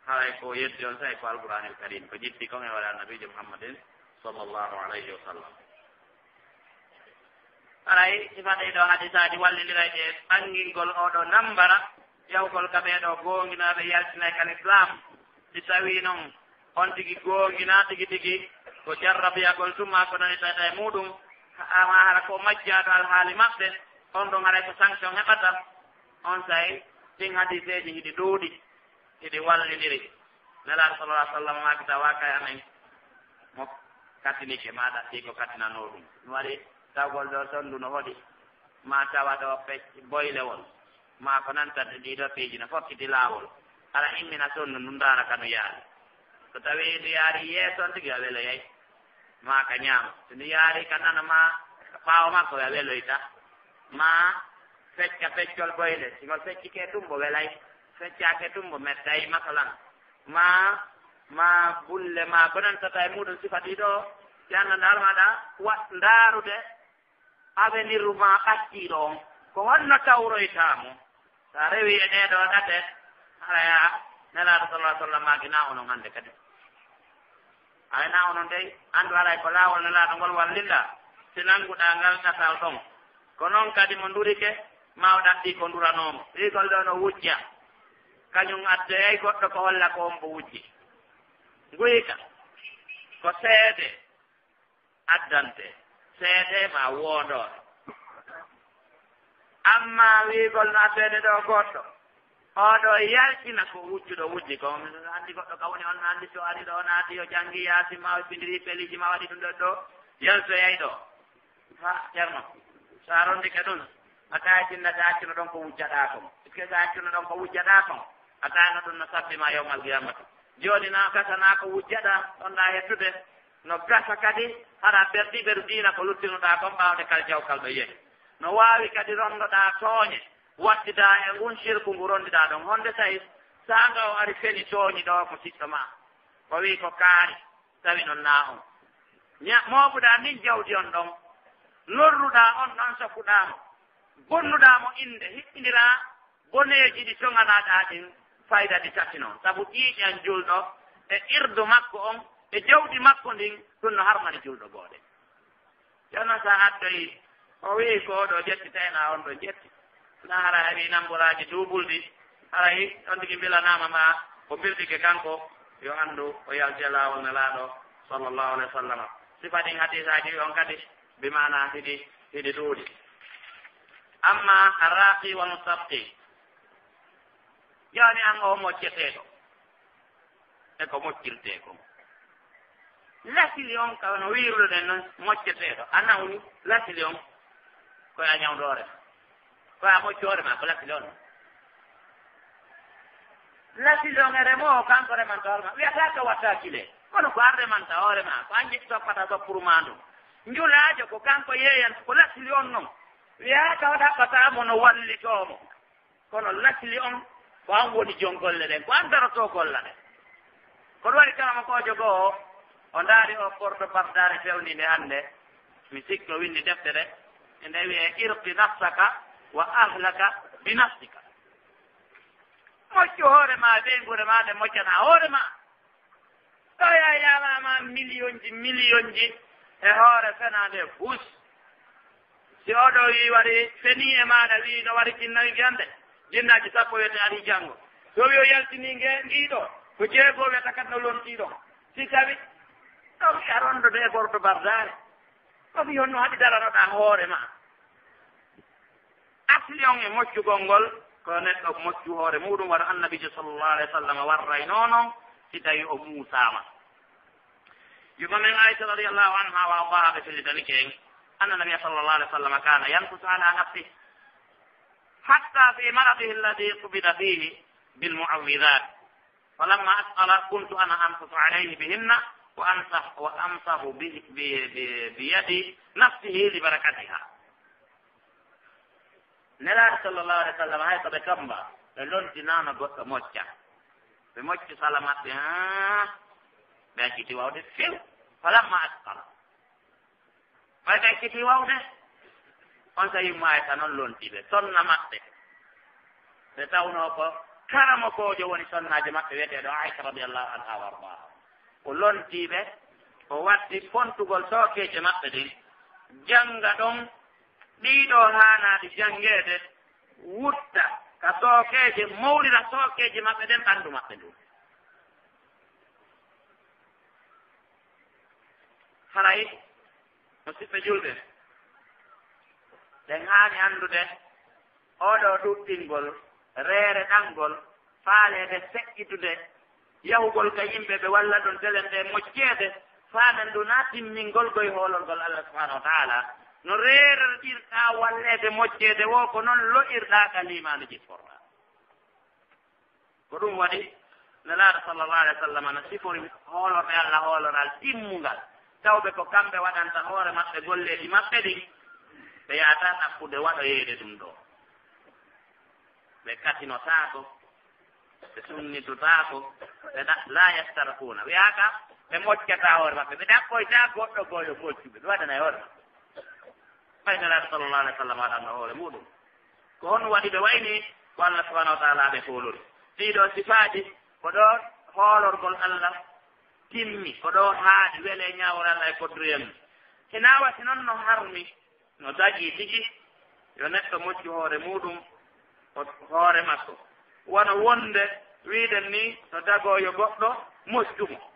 Haray ko yetti on saa'i ko Alqur'aanil Kariim, ko jippii kon e hoore Annabiijo Muhammadin sallallahu alayhi wa sallam. Haray sifa ɗee ɗoo hadisaaji wallindiray e ɓanngingol oo ɗoo nambara, yawgol ka ɓee ɗoo goonginaaɓe yaltinay ka Lislaam. Si tawii non on tigi goonginaa tigi tigi, ko jarrabiyagol tuma ko nanitata e muuɗum, ama hara ko majjaaɗo alhaali maɓɓe, on ɗon haray ko sanction heɓata. On saa'i ɗin hadiseeji hiɗi ɗuuɗi. Hiɗi wallindiri. Nelaaɗo sallallahu alaihi wasallam maaki, tawa kay amen mo katinike, ma ɗaɓɓi ko katinanoo ɗum. Ɗum waɗi tawgol ɗo sonndu no hoɗi, ma tawa ɗo pec-, boylewol, ma ko nantata ɗii ɗoo piiji no fokkiti laawol. Hara immina sonndu ndu ndaara ka ndu yaari. So tawii ndu yaari yeeso on tigi a weloyay. Ma ka ñaamo. Si ndu yaari ka nano ma ka ɓaawo makko, a weloyta. Ma fecca feccol boyle. Si ngol feccike tumbo welay. Feccaake tumbo mettay, masalan. Ma, ma bulle ma bonantata e muuɗum sifa ɗii ɗoo. Si annda ndaal maaɗa wa-, ndaarude avenir ma ɓattiiɗo on. Ko honno tawroytaa mo? So a rewii e ɗee ɗoo ɗate, haray a Nelaaɗo sallallahu alaihi wasallam maaki na onon hannde kadi. Haray na onon dey, anndu haray ko laawol Nelaaɗo ngol wallinɗaa, si nannguɗaa ngal ɗatal ɗon. Ko non kadi mo ndurike, ma o ɗaɓɓii ko nduranoo mo. Wi'ugol ɗoo no wujja, kañum addoyay goɗɗo ko holla ko on mo wujji. Nguyka, ko seede addante, seede ma woodoo. Amma wi'ugol no addoyde ɗoo goɗɗo, oo ɗoo yaltina ko wujjuɗo wujji ko. Anndi goɗɗo ka woni on, anndi so ari ɗoo naati yo janngi Yaasin ma o binndiri pelliiji ma waɗi ɗum ɗoo ɗoo, yaltoyay ɗoo. Ha, Ceerno, so a rondike ɗum, a tawa tinna so a accuno ɗon ko wujjaɗaa kon. Est-ce que so a accuno ɗon ko wujjaɗaa kon, a tawa no ɗum no sabbi ma yawmal qiyamati. Jooni na gasa na ko wujjaɗaa, ɗon ɗaa hettude. No gasa kadi, hara perdi ɓeru diina ko luttinuɗaa kon ɓaawde kal jawkal ɗo yehi. No waawi kadi rondoɗaa tooñe, Wattidaa e ngun sirku ngu rondiɗaa ɗon. Honde tawi saanga o ari feni tooñi ɗo ko siɗɗo ma? O wi'i ko kaari, tawi non naa on. Ña-, mooɓuɗaa ndin jawdi on ɗon, lorruɗaa on ɗon sokkuɗaa mo, bonnuɗaa mo innde, hiɓɓindiraa boneeji ɗi toŋanaaɗaa ɗin fayda ɗi tati non. Sabu ƴiiƴan julɗo e irdu makko on e jawdi makko ndin, ɗum no harmani julɗo gooɗe. Jooni sa addoyi, o wi'i ko oɗo jetti, tawi na on ɗo jetti. Na hara heɓi namboraaji duubulɗi, haray on tigi mbilanaama ma o mbirtike kanko, yo anndu o yalti e laawol Nelaaɗo sallallahu alaihi wasallam. Sifa ɗin hadiisaaji on kadi, bi maana hiɗi, hiɗi ɗuuɗi. Amma arraqi wal mustarqi, jooni an o mocceteeɗo, e ko moccirtee kon. Lasili on ka no wiiruɗen non mocceteeɗo, a nawni lasili on, ko a ñawdoore ma, ko a moccoore ma, ko lasili on. Lasili on e remoowo, kanko remanta hoore ma. Wiyataa ka watta kile, kono ko an remanta hoore ma, ko an jeɗi toppata soppuru ma ndun. Njulaajo ko kanko yeeyanta, ko lasili on non. Wiyaa ka o ɗaɓɓata mo no wallitoo mo. Kono lasli on, ko an woni jon golle ɗen, ko an darotoo golla ɗen. Kono waɗi karamokoojo goo, o ndaari o porto bardaare fewndiinde hannde, mi sikki o winndi deftere, e nde wi'ee irqi nafsaka wa ahlaka bi nafsika. Moccu hoore ma, ɓeynguure ma, nde moccana hoore ma. Tawi a yamaama miliyonji, miliyonji e hoore fenaande fus. Si oɗo wi wari fenii e maaɗa, wi no wari jinnawi gende, jinnaaji sappo wiyete ari janngo. So wi o yaltinii nge, ngiiɗo, ko jeego wiyata kadi no lontii ɗon. Si tawi, ɗo wi a rondude e gordo bardaare. Ɗo wi honno haɗi daranoɗaa hoore ma. Asli on e moccugol ngol, ko neɗɗo moccu hoore muuɗum, wano Annabiijo sallallahu alaihi wasallam warraynoo non, si tawi o muusaama. Yumma men Aisha radiyallahu anha wa ardaha ɓe fellitanike en, anna Nabiyya sallallahu alaihi wasallam kana yankusu ala nafsihi, hatta fi maradihi alladhi qubida fihi bil mu'awwidhat. Falamma asqala kuntu ana anfusu alayhi bihinna wa amsah-, wa amsahu bi, bi, bi, bi yadi nafsihi li barakatiha. Nelaaɗo sallallahu alaihi wasallam, hay ko ɓe tomba, ɓe lontinaama goɗɗo mocca. Ɓe mocci sala maɓɓe, haa ɓe acciti wawde few. Falamma asqala. Ɓay ɓe ekkiti wawde, on sa yumma Aisha non lontii ɓe, sonna maɓɓe. Ɓe tawnoo ko karamokoojo woni sonnaajo maɓɓe wiyeteeɗo Aisha radiyallahu anha wa ardaha. O lontii ɓe, o waddi fontugol sookeeje maɓɓe ɗin. Jannga ɗon, ɗiɗo haanaade janngeede, wutta ka sookeeje, mawlira sookeeje maɓɓe ɗen, ɓanndu maɓɓe ndun. Haray, musidɓe julɓe, ɗen haani anndude, oɗo ɗuɗɗingol, reere ɗangol, faaleede feƴƴitude, yahugol ka yimɓe ɓe walla ɗon telen ɗe mocceede, faamen ɗum na timmingol koye hoolorgol Allah subhanahu wa ta'ala. No reerorɗirɗaa walleede mocceede woo, ko non lo'irɗaa ka liimaanu jipporɗaa. Ko ɗum waɗi Nelaaɗo sallallahu alaihi wasallam na sifori hoolorɓe Allah hooloral timmungal, tawɓe ko kamɓe waɗanta hoore maɓɓe golleeji maɓɓe ɗin, ɓe yahata ɗaɓɓude waɗoyeede ɗum ɗo. Ɓe katinotaako, ɓe sunnitotaako, ɓe ɗa-, la yastarquuna. Wiyaaka ɓe moccata hoore maɓɓe, ɓe ɗaɓɓoyta goɗɗo goo yo moccu ɓe, ɓe waɗana e hoore maɓɓe. Ɓay Nelaaɗo sallallahu alaihi wasallam waɗanno hoore muɗum. Ko honno waɗi ɓe wayni ko Allah subhanahu wa ta'ala ɓe foolori? Ɗiɗo sifaaji, ko ɗo hoolorgol Allah timmi, ko ɗo haaɗi wele ñaawol Allah e kodduyel mum. Hina wasi non no harmi, no dagii tigi, yo neɗɗo moccu hoore muɗum, o hoore makko. Wano wonde wiɗen ni, no dagoo yo goɗɗo moccu mo.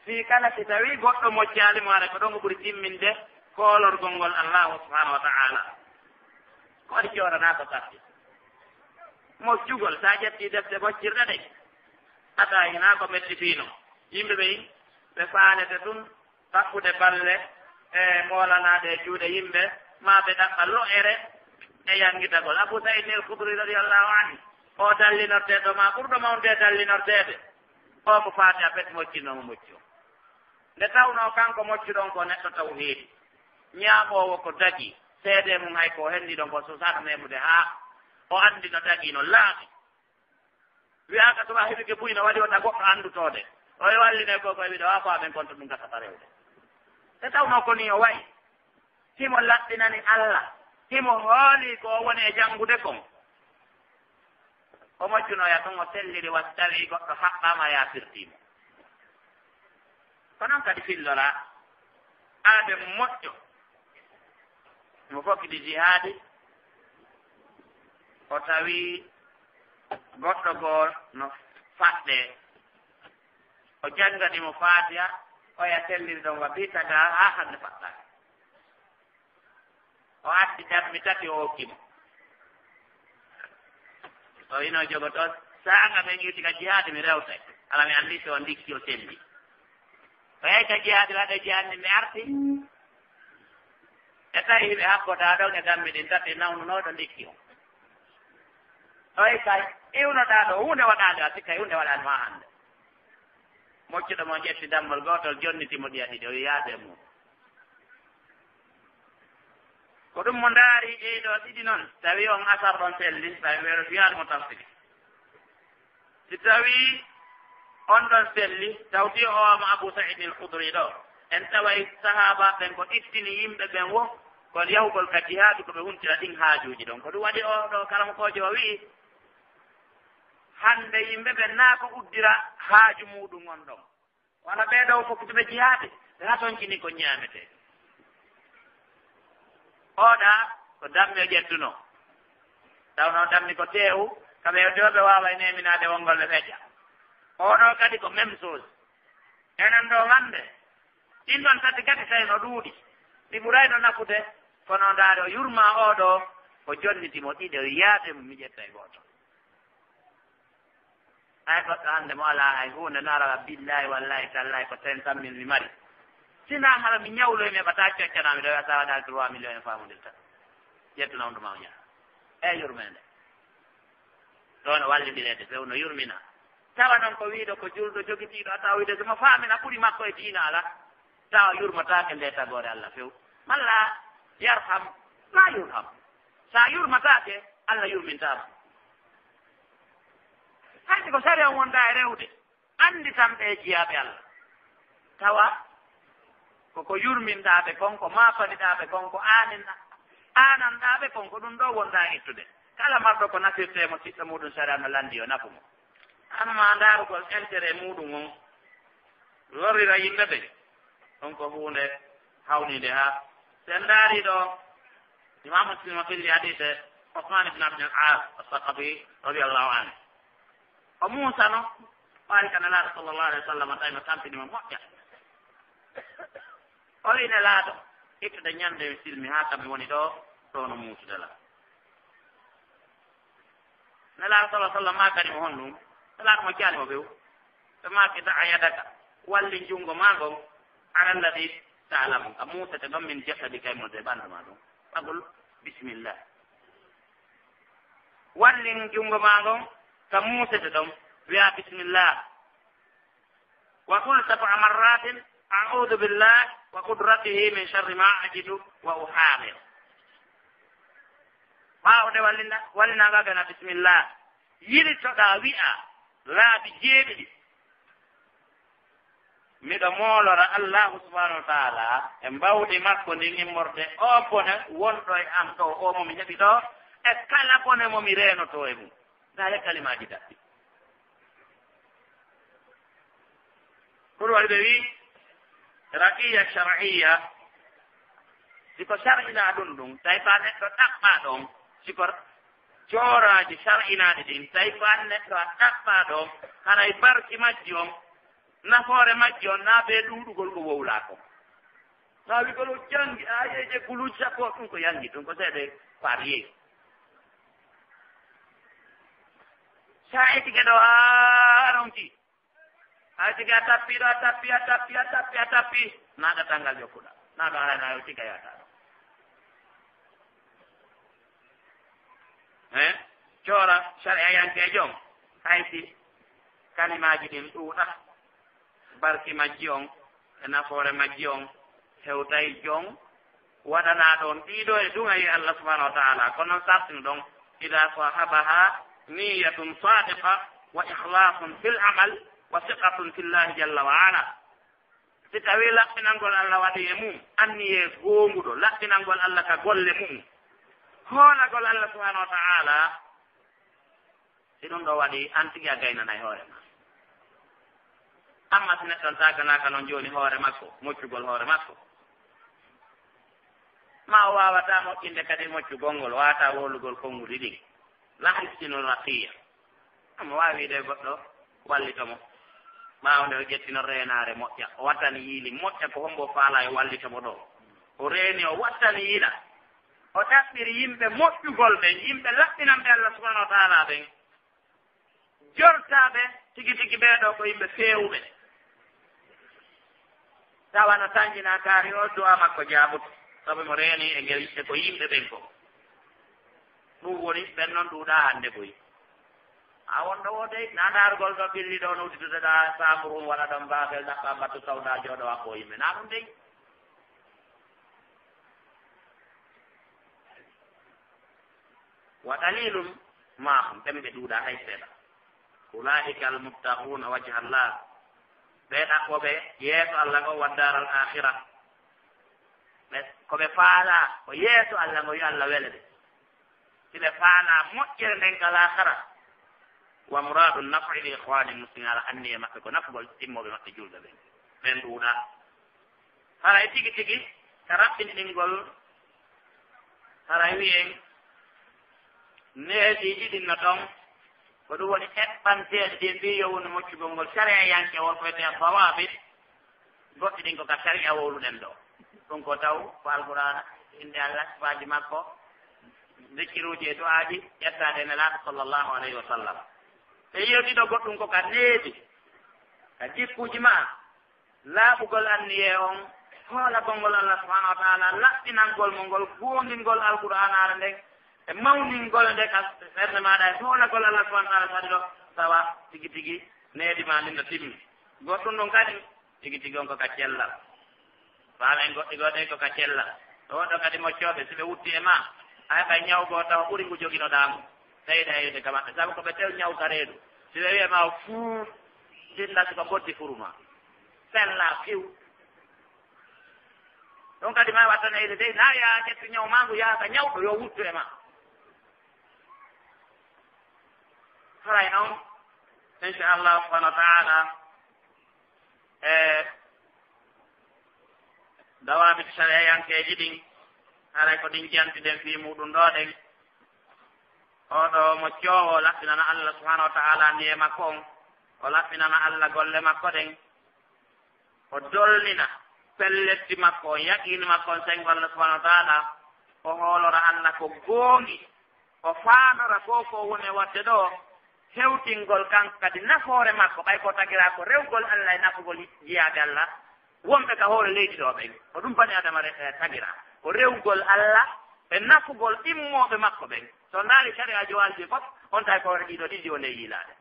Fii kala si tawii goɗɗo moccaali mo, hara ko ɗon o ɓuri timminde koolorgol ngol Allaahu subhaanahu wa ta'aala. Ko waɗi jooɗanaa ko satti? Moccugol, so a ƴettii defte moccirɗe ɗe, a tawi hinaa ko metti fii non. Yimɓe ɓen, ɓe faalete tun ɗaɓɓude balle e moolanaaɗe e juuɗe yimɓe, maa ɓe ɗaɓɓa lo'ere e yanngitagol. Abu Sa'id el Khudri radiyallahu anhu, o dallinorteeɗo maa ɓurɗo mawnude e dallinorteede, o ko faati a pet moccinoomo moccu. Nde tawnoo kanko moccuɗon ko neɗɗo tawhiidi, ñaamoowo ko dagii, seede mum hay ko henndi ɗon ko susaaka meemude haa O anndi no tagi, no laaɓi. Wiyaaka tuma heɓike buy no waɗi wota goɗɗo anndutoode. O e walline ko koye wiɗo a faamen kon to ɗum gasata rewde. Te tawno ko ni o wayi. Himo laɓɓinani Allah. Himo hooli ko o woni e janngude kon. O mojjunoya tun o selliri wa tawi goɗɗo haɓɓaama ya firtiimo. Ko non kadi fillora aade moƴƴo. Mo fokkiti jihaadi, o tawi goɗɗo goo no faɗɗe. O janngani mo Faatiha, oya telliri ɗon wa bitaga haa hannde faɗɗaaka. O addi darmi tati o hokki mo. O ino jogoto saanga ɓen iwti ka jihaadi mi rewtay. Ala mi anndi so o ndikki o selli. O yahi ka jihaadi waɗa jihaadi mi arti. E tawi hiɓe habbota ɗon e dammi ɗin tati nawnunooɗo ndikki o. Oyi kay, iwnoɗaa ɗo, huunde waɗaande a sikka huunde waɗaande ma hannde. Moccuɗo mo ƴetti dammol gootol jonniti mo ɗiya ɗiɗi, o yaade mum. Ko ɗum mo ndaari ɗee ɗoo ɗiɗi noon, tawi on asar ɗon selli, tawi weero fiyaade mo tafsiri. Si tawii on ɗon selli, tawti o mo Abu Sa'id al-Khudri ɗo, en taway sahaaba ɓen ko ittini yimɓe ɓen wo, kon yahugol ka jihaadu ko ɓe huntira ɗin haajuuji ɗon. Ko ɗum waɗi o ɗo karamokoojo o wi'i, hannde yimɓe ɓen naa ko uddira haaju muuɗum on ɗon. Wano ɓee ɗoo fokkituɓe jihaade, ɓe hatonkini ko ñaametee. Oɗa ko dammi o ƴettuno. Tawno dammi ko teewu, kamɓe yo ɓe waaway neeminaade wonngol ɓe feƴƴa. Oɗo kadi ko même chose. Enen ɗo hannde, ɗin ɗon tati kadi tawi no ɗuuɗi. Ɗi ɓurayno nafude, kono ndaare o yurma oɗo, o jonniti mo ɗiɗo, yaade mo mi ƴetta e gooto. Hay goɗɗo hannde mo alaa hay huunde, no ara wa billahi, wallahi, tallahi, ko cinq cent mille mi mari. Sinaa hara mi ñawloy, mi heɓataa coccana, mi ɗo wiya, sa waɗaali trois millions en faamondirta. Ƴettu nawdu ma o ñaama. E yurmeende. Ɗo no wallindireede few, no yurmina. Tawa noon ko wiiɗo ko julɗo jogitiiɗo, a tawa wiide so mo faamina ɓuri makko e diina alaa. Tawa yurmataake nde tagoore Allah few. Malla yarham, la yurham. Sa yurmataake, Allah yurmintaama. Hay si ko sariya wonda e rewde, anndi tan ɓe jiyaaɓe Allah. Tawa ko ko yurminɗaa ɓe kon, ko maafaniɗaa ɓe kon, ko aanin-, aananɗaa ɓe kon, ko ɗum ɗo wonda ittude. Kala marɗo ko nafirtee mo siɗɗo muuɗum sariya no lanndi yo nafu mo. Amma ndaarugol intérêt muuɗum on, lorrira yimɓe ɓe, ɗum ko huunde hawniinde haa. Si en ndaarii ɗo, Imam Muslim o filli hadiise Usman ibn Abdul As As-Saqafi radiyallahu anhu. O muusano, ɓaari ka Nelaaɗo sallallahu alaihi wasallam, tawi no tampini mo moƴƴa. O wi Nelaaɗo, ittude ñande mi silmi haa kam mi woni ɗo, ɗo no muusude la. Nelaaɗo sallallahu alaihi wasallam maakani mo honɗum? Nelaaɗo mo jaali mo ɓew. Ɓe maaki da'a yadaka, walli junngo maa ngon, ala alladhi ta'lamu, ka muusete ɗon min jasadi kay mo de ɓanndu maa ɗum. Faqul bismillah. Wallin junngo maa ngon ka muusete ɗon, wi'a bismillah. Wa qul sab'a marratin, a'udhu billahi wa qudratihi min sharri ma ajidu wa uhadir. Ɓaawo nde wallinda, wallinanga gana bismillah. Yilitoɗaa wi'a laabi jeeɗiɗi. Miɗo moolora Allahu subhanahu wa ta'ala e mbawdi makko ndin immorde o bone wonɗo e am ɗo, o mo mi heɓi ɗo, e kala bone mo mi reenotoo e mum. Ndaa e kalimaaji daɗɗi. Ko ɗum waɗi ɓe wi raqiya shar'iyya, si ko shar'inaa ɗum ɗum, tawi ko a neɗɗo ɗaɓɓaa ɗon, si ko cooraaji shar'inaaɗi ɗin, tawi ko an neɗɗo a ɗaɓɓaa ɗon, haray barki majji on, nafoore majji on, naa bee ɗuuɗugol ko wowlaa kon. Maa wi ko no janngi aayeeje guluuji sappo, ɗum ko yanngi, ɗum ko seeɗa parier. Sa etike ɗo haa ronki. Hay tigi a tappi ɗo, a tappi, a tappi, a tappi, a tappi. Naɗa tangal jokkuɗa. Naɗa hayna yo tiga yata ɗo. Eh? Coora sariya yanke jom. Hay si kalimaaji ɗin ɗuuɗa. Barki majji on, e nafoore majji on, hewtay jon. Waɗanaa ɗon ɗiɗo e duŋa e Allah subhanahu wa ta'ala. Kono non sartino ɗon. إذا صاحبها نية صادقة وإخلاص في العمل وثقة في الله جل وعلا. Si tawii laɓɓinangol Allah waɗi e mum, anniyee goonguɗo, laɓɓinangol Allah ka golle mum, hoolagol Allah subhanahu wa ta'ala, si ɗum ɗo waɗi, an tigi a gaynanay hoore ma. Amma si neɗɗo on taaganaaka noon jooni hoore makko, moccugol hoore makko, ma o waawataa moƴƴinde kadi moccugol ngol, waawataa wowlugol konnguɗi ɗin, la yuhsinu raqiya. Omo waawi wiide goɗɗo wallito mo. Ɓaawo nde o ƴettino reenaare moƴƴa, o wattani yiili moƴƴa, ko hombo faalaa yo wallito mo ɗo. O reeni, o wattani yiila. O ɗaɓɓiri yimɓe moƴƴugol ɓen, yimɓe laɓɓinanɓe Allah subhanahu wa ta'ala ɓen. Jortaaɓe tigi tigi ɓee ɗoo ko yimɓe feewuɓe. Tawa no tanƴinaa kaari o, du'a makko jaabuɗo. Sabu mo reeni e ngel, e ko yimɓe ɓen ko. Ɗum woni ɓen noon ɗuuɗaa hannde koy. A wonɗo o dey, na ndaargol ɗo ɓilli ɗo no udditude ɗa saamuru, wala ɗon baabel ɗaɓɓa mbattu sawda jooɗo hakko yimɓe. Na ɗum dey. Wa qalilun ma hum, ɓen ɓe ɗuuɗaa hay seeɗa. Ulaika almubtaghuna wajha Allah. Ɓee ɗaɓɓooɓe yeeso Allah ngo, wa daral akhira. Ɓe, ko ɓe faalaa ko yeeso Allah ngo, yo Allah wele ɓe. Si ɓe faalaa moƴƴere nden ka laakara. Wa muradu naf'i li ikhwani muslimin, ala anniye maɓɓe ko nafugol ɗimmooɓe maɓɓe julɓe ɓen. Ɓen ɗuuɗaa. Haray tigi tigi, ka raɓɓinɗingol, haray wiyen, neediiji ɗin no ton, ko ɗum woni eɓɓanteeɗe ɗin mbii yo wonu moccugol ngol. Sariyayanke won ko wiyetee dawaabit, goɗɗi ɗin ko ka sariya wowluɗen ɗo. Ɗum ko taw ko Alqur'aana, innde Allah, sifaaji makko, zikkiruuji e du'aaji, ƴettaade e Nelaaɗo sallallahu alayhi wa sallam. E yewtiɗo goɗɗum ko ka needi, ka jikkuuji ma, laaɓugol anniyee on, hoolagol ngol Allah subhanahu wa ta'ala, laɓɓinangol mo ngol, goongingol Alqur'aanaare nden, e mawningol nde ka ɓernde maaɗa, e hoolagol Allah subhanahu wa ta'ala, kadi ɗo tawa tigi tigi needi ma ndin no timmi. Goɗɗum ɗum kadi, tigi tigi on ko ka cellal. Faamen goɗɗi goɗɗi ko ka cellal. Ɗo ɗo kadi moccooɓe, si ɓe wutti e ma, hay ɓay ñaw goo tawa ɓuri ngu joginoɗaa ngu. Tawi ɗayde ka maɓɓe, sabu ko ɓe tew ñaw ka reedu. Si ɓe wi'e ma o fuu, sinna suka boddi furu ma. Fella fiw. Ɗum kadi ma wattaneyde dey, na yaa ƴettu ñaw ma ngu, yaa ka ñawɗo, yo wuttu e ma. Haray noon, inchallah subhanahu wa ta'ala, e dawaabit sariyayankeeji ɗin, haray ko ɗin janti ɗen fii muɗum ɗo ɗen. Oɗo mo coowo laɓɓinana Allah subhanahu wa ta'ala ni'e makko on, o laɓɓinana Allah golle makko ɗen, o dolnina pelletti makko on, yaqiini makko on, sengo Allah subhanahu wa ta'ala, o hoolora Allah ko goongi, o faandora ko ko woni e waɗde ɗo, hewtingol kanko kadi nafoore makko, ɓay ko tagiraa ko rewgol Allah e nafugol jiyaaɓe Allah wonɓe ka hoore leydi ɗo ɓen. Ko ɗum bani Adama re-, eh, tagiraa. Ko rewgol Allah e nafugol ɗimmooɓe makko ɓen. So ndaari sariya jowalji fof, on tawi ko hoore ɗiɗo ɗiɗi woni e yiilaade.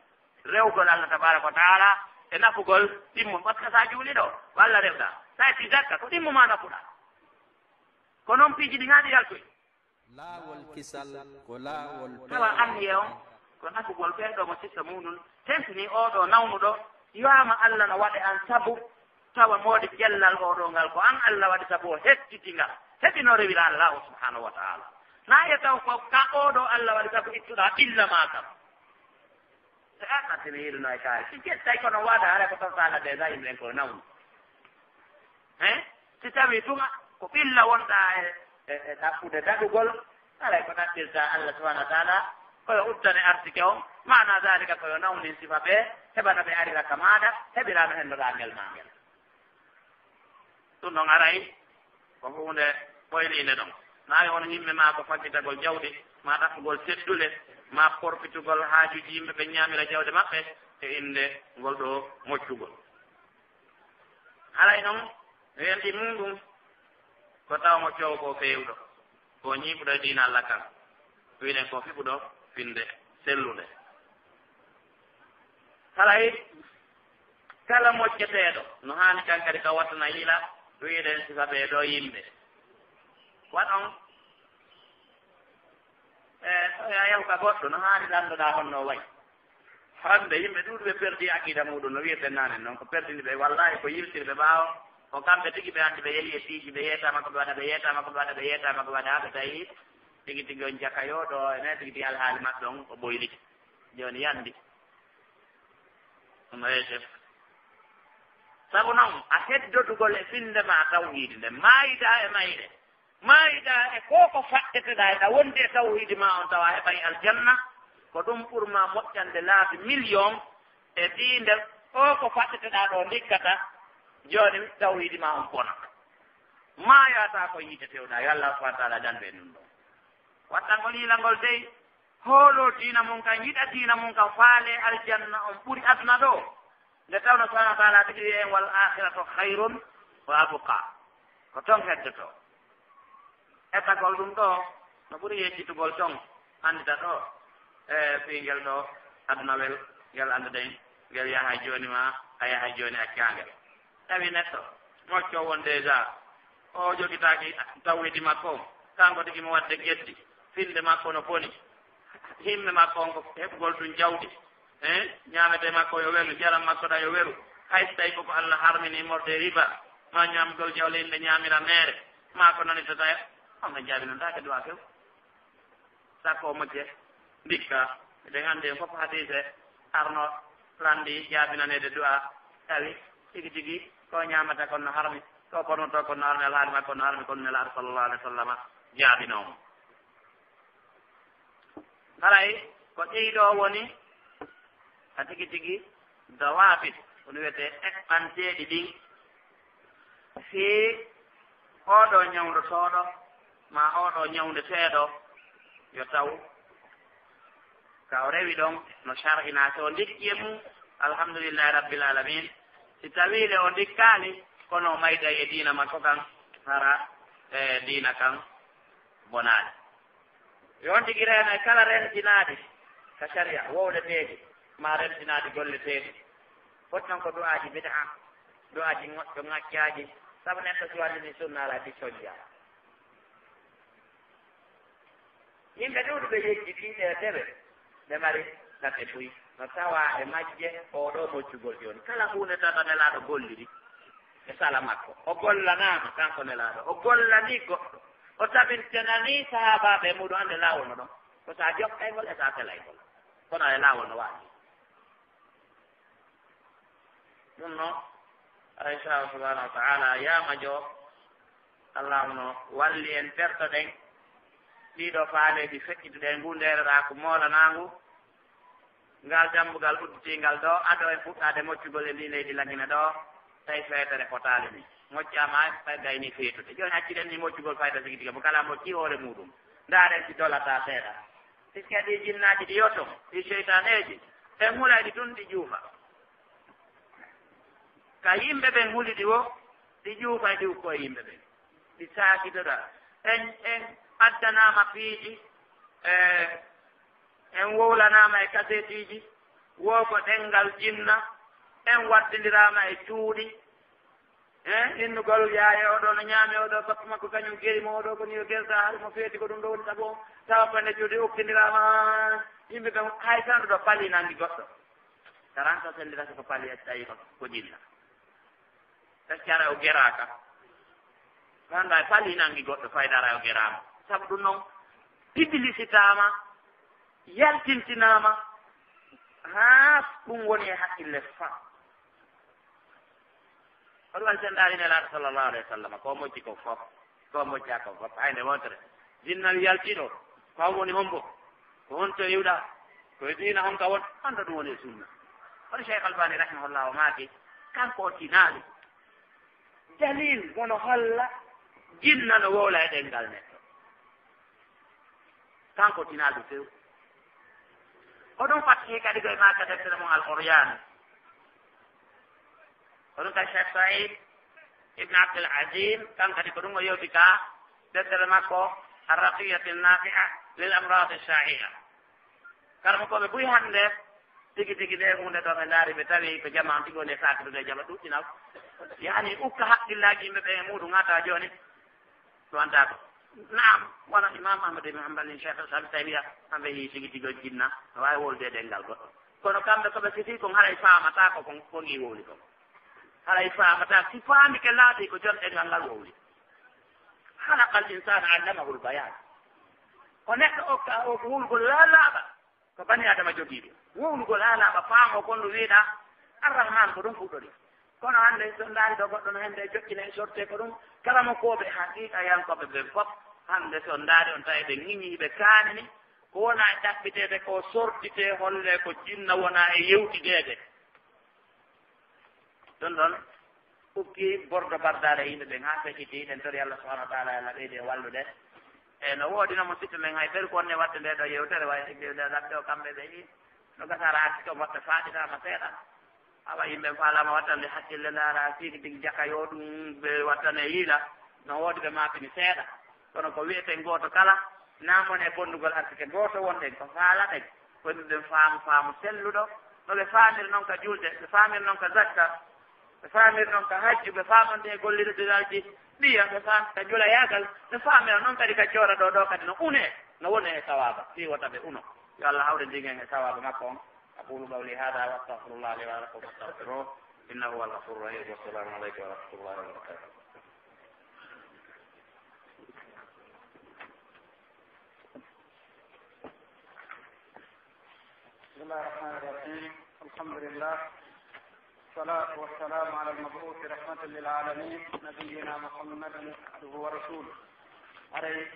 Rewgol Allah tabaraka wa taala e nafugol ɗimmo. Par ce que sa juuli ɗo, ko Allah rewɗa. Sa itti zakka, ko ɗimmo ma nafuɗa. Ko noon piiji ɗi ŋaaɗi yaltoy. Laawol kisal ko laawol tawa anniye on ko nafugol ɓen ɗo mo sitta muɗum tentini oɗo nawnuɗo, wi'aama Allah no waɗe an sabu, tawa moodi cellal oɗo ngal ko an Allah waɗi sabu o hettiti ngal, heɓi no rewira Allah o subhanahu wa ta'ala. Na e taw ko ka oɗo Allah waɗi sabu ittuɗa ɓilla ma kam. E an ante mi yiɗuno e kaari. Si ƴettay kono waɗa hara ko tottaala déjà yimɓe ko nawnu. Hein? Si tawi tuma ko ɓilla wonɗa e, e, e ɗaɓɓude daɗugol, haray ko ɗaɓɓirta Allah subhanahu wa ta'ala, ko yo uddane arsike on, maana zalika ko yo nawnin sifa ɓe, heɓana ɓe arira ka maaɗa, heɓira no hennoɗa ngel ma ngel. Ɗum ɗon aray ko huunde ɓoyniinde ɗon. Maawi hono yimɓe maa ko faggitagol jawdi, maa ɗaɓɓugol teddule, maa porfitugol haajuuji yimɓe ɓe ñaamira jawdi maɓɓe e innde ngol ɗoo moccugol. Haray noon, wendi muuɗum ko tawa moccoowo ko feewɗo, ko ñiiɓuɗo e diina Allah kan, wiɗen ko fiɓuɗo finde sellunde. Haray kala mocceteeɗo no haani kan kadi ka wattana yila, wiɗen sifa ɓee ɗoo yimɓe. Waɗon E so a yahu ka goɗɗo, no haani landoɗaa honno wayi. Hannde yimɓe ɗuuɗuɓe perdi aqida muɗum, no wi'eten naane noon, ko perdini ɓe, wallahi ko yiltirɓe ɓaawo, ko kamɓe tigi ɓe anndi ɓe yehi e piiji, ɓe yeetaama ko ɓe waɗa, ɓe yeetaama ko ɓe waɗa, ɓe yeetaama ko ɓe waɗa, haa ɓe tawi tigi tigi on jaka yo ɗo, ene tigi tigi alhaali maɓɓe on o ɓoyliti. Jooni yandi. Ɗum no yeeso. Sabu noon, a heddotugol e finnde ma tawhiidi nde, maayidaa e mayre, maayidaa e ko ko faɗɗeteɗaa, eɗa wondi e tawhiidi ma on tawa a heɓay aljanna, ko ɗum ɓurma moƴƴande laabi miliyon e fii nde o ko faɗɗeteɗaa ɗo ndikkata, jooni tawhiidi ma on bona. Maayataa ko yiite fewɗaa, yo Allah subhanahu wa taala dandu en ɗum ɗo. Wattangol yilangol dey, hooloo diina mum kan, yiɗa diina mum kan, faale aljanna on ɓuri aduna ɗo. Nde tawno subhanahu wa taala tigi wi'en, "Wal akhiratu khayrun wa abqa." Ko ton heddoto. Etagol ɗum ɗo, no ɓuri yeccitugol ton, anndita ɗo, e fii ngel ɗo adunawel, ngel annduɗen, ngel yaha jooni ma, a yaha jooni accaangel. Tawi neɗɗo, mocco won déjà, o jogitaaki tawhidi makko, kanko tigi mo waɗde geddi, finnde makko no boni, himme makko on ko heɓugol ɗum jawdi, eh, ñaamete makko yo welu, jaram makko ɗa yo welu, hay so tawi koko Allah harmini morde riba, ma ñaamgol jawle inde ñaamira meere, ma ko nanitata, on ɓe jaabi non taake du'a few. Sakko o mocce, ndikka, eɗen anndi en fof hadiise arno lanndi jaabinaneede du'a, tawi tigi tigi ko ñaamata kon no harmi, ko ɓornoto kon no harmi, alhaali makko no harmi, kono Nelaaɗo sallallahu alaihi wa sallam jaabinoo mo. Haray ko ɗii ɗoo woni a tigi tigi dawaabit, kono wiyetee eɓɓanteeɗi ɗin, fii oo ɗoo ñawndotooɗo maa oo ɗoo ñawndeteeɗo yo taw ka o rewi ɗon no shar'inaa, so o ndikki e mum, alhamdulillahi rabbil alamin. Si tawii le o ndikkaali, kono o mayday e diina makko kan, hara e diina kan bonaani. Yo on tigi reeno e kala rentinaade ka sariya wowleteeɗi, maa rentinaade golleteeɗi. Foti noon ko du'aaji bid'a, du'aaji moƴƴo ŋaccaaji, sabu neɗɗo si wallini sunna alaa ɗi sojja. Yimɓe ɗuuɗuɓe yejjiti ɗe dewe, ɓe mari tate buy. No tawa e majje oo ɗoo moccugol jooni. Kala huunde tata Nelaaɗo golliri e sala makko. O gollanaama kanko Nelaaɗo. O gollanii goɗɗo. O tabintinanii sahaabaaɓe e muuɗum annde laawol no ɗon. Ko so a jokkay ngol e so a felay ngol. Kono e laawol no waawi. Ɗum noon, aɗa inchallahu subhanahu wa taala yamajo, Allah no walli en tertoɗen ɗiɗo faaleeji feƴƴituɗe e ngu ndeereraaku moolanaangu, ngal dammbugal udditiingal ɗo, ado en fuɗɗaade moccugol e ndii leydi Lagine ɗo, tawi feetere fotaali ni. Moccaama, tawi gayni feetude. Jooni acciɗen ni moccugol fayda sigi diga mo kala mocci hoore muuɗum. Ndaaren si dolataa seeɗa. Sikke ɗi jinnaaji ɗi yoto, ɗi seytaaneeji, en hulayɗi tun ɗi juufa. Ka yimɓe ɓen huli ɗi wo, ɗi juufa e ɗi ukko e yimɓe ɓen. Ɗi saakitoɗa. En, en addanaama piiji, e, en wowlanaama e kaseetiiji, wo ko ɗenngal jinna, en wattindiraama e cuuɗi, Eh, innugol yaaye oɗo no ñaami oɗo, sappo makko kañum geri mo oɗo, ko ni o gerta, hari mo feeti ko ɗum ɗo woni sabu o. Tawa pande juuɗe okkindiraama, yimɓe ɓe hay tan ɗo pali nangi goɗɗo. Taranta sendira ko pali tawi ko, ko jinna. Taskara o geraaka. Ganda pali nangi goɗɗo, faydara o geraama. Sabu ɗum noon, publicitaama, yaltintinaama, haa ɗum woni e hakkille fa. Ko ɗum waɗi sen ndaari Nelaaɗo sallallahu alayhi wa sallam, ko mojji ko fof, ko mojja ko fof, hay nde wontere. Jinnal yaltiɗo, ko an woni hombo? Ko honto iwɗa? Ko e diina honka won? Hannde ɗum woni e sunna. Kono Cheikh Albani rahimahullah o maaki, kanko o tinaali. Dalil wono holla jinna no wowla e ɗenngal neɗɗo. Kanko tinaaɗo few. Ko ɗum fatti kadi koye maaka deftere mum Al Uryan. Ko ɗum kadi Cheikh Saïd Ibn Abdul Azim, kan kadi ko ɗum o yewti ka deftere makko Ar-Raqiyatu Nafi'a lil Amrad Ash-Sha'i'a. Kala mo ko ɓe buy hannde, tigi tigi ɗe huunde ɗo ɓe ndaari, ɓe tawi ko jama on tigi woni e saakitude e jama ɗuɗɗina. Yani ukka hakkillaaji yimɓe ɓe e muuɗum ŋata jooni. Ɗum anndaa ko. Naam, wano Imam Ahmad ibn Hanbal en Cheikh Islam Taymiya, kamɓe yii tigi tigi o jinna, no waawi wowlude e ɗenngal goɗɗo. Kono kamɓe ko ɓe sifii kon haray faamataa ko kon, ko ngi wowli kon. Haray faamataa, si faami ke laaɓi ko jon ɗenngal ngal wowli. Khalaqal insana allamahul bayan. O neɗɗo okka o ko wowlugol laalaaɓa. Ko bani Adama jogii ɗum. Wowlugol haalaaɓa faamoo kon no wiiɗaa, Arrahman ko ɗum fuɗɗori. Kono hannde so ndaari ɗo goɗɗo no hannde jokkina e sorte ko ɗum, kala mo kooɓe haqiiqa yankooɓe ɓen fof, hannde so ndaari on tawi ɓe ŋiñi, ɓe kaanini, ko wona e ɗaɓɓiteede ko sortitee, holle ko jinna wona e yewtideede. Ɗum ɗon ukki bordo bardaare yimɓe ɓen haa feƴƴiti, ɗen tori Allah subhanahu wa taala, Allah ɓeydi e wallude. E no woodi no musiɓɓe men hay ɓeru ko wonne waɗde nde ɗo yewtere, way ɓe ɓe ladde o kamɓe ɓe yi. No gasara hatti to watta faaɗitaama seeɗa. Awa yimɓe faalaama wattande hakkille ndaara siiki tigi jaka yo ɗum ɓe wattane yiila. No woodi ɓe maapini seeɗa. Kono ko wiyeten gooto kala, naamon e bonnugol arsike gooto wonɗen ko faalaɗen. Woni ɓe faamu, faamu selluɗo, no ɓe faamiri noon ka julde, ɓe faamiri noon ka zakka, ɓe faamiri noon ka hajju, ɓe faamonde e gollirde dalji ɓiya, ɓe faami ka julayaagal, ɓe faamira noon kadi ka jooɗa ɗo, ɗo kadi no une, no wone e sawaaba, fii wota ɓe uno. Yo Allah hawrindin en e sawaaba makko on. أقول قولي هذا وأستغفر الله لي ولكم فاستغفروه إنه هو الغفور الرحيم. والسلام عليكم ورحمة الله وبركاته. بسم الله الرحمن الرحيم. الحمد لله. والصلاة والسلام على المبعوث رحمة للعالمين، نبينا محمد عبده ورسوله. Haray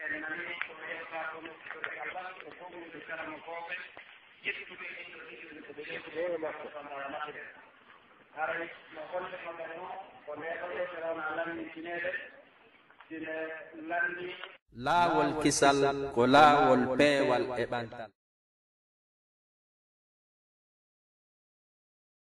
en nani ko heɓata ɗum ko Allah ko fof ɗum kala mo kooɓe ƴettude e ko ɓe ƴettude e makko. Haray no golle maɓɓe no ko nde ɗo yewtere on a lammintineede sine lanni. Laawol kisal ko laawol peewal e ɓantal.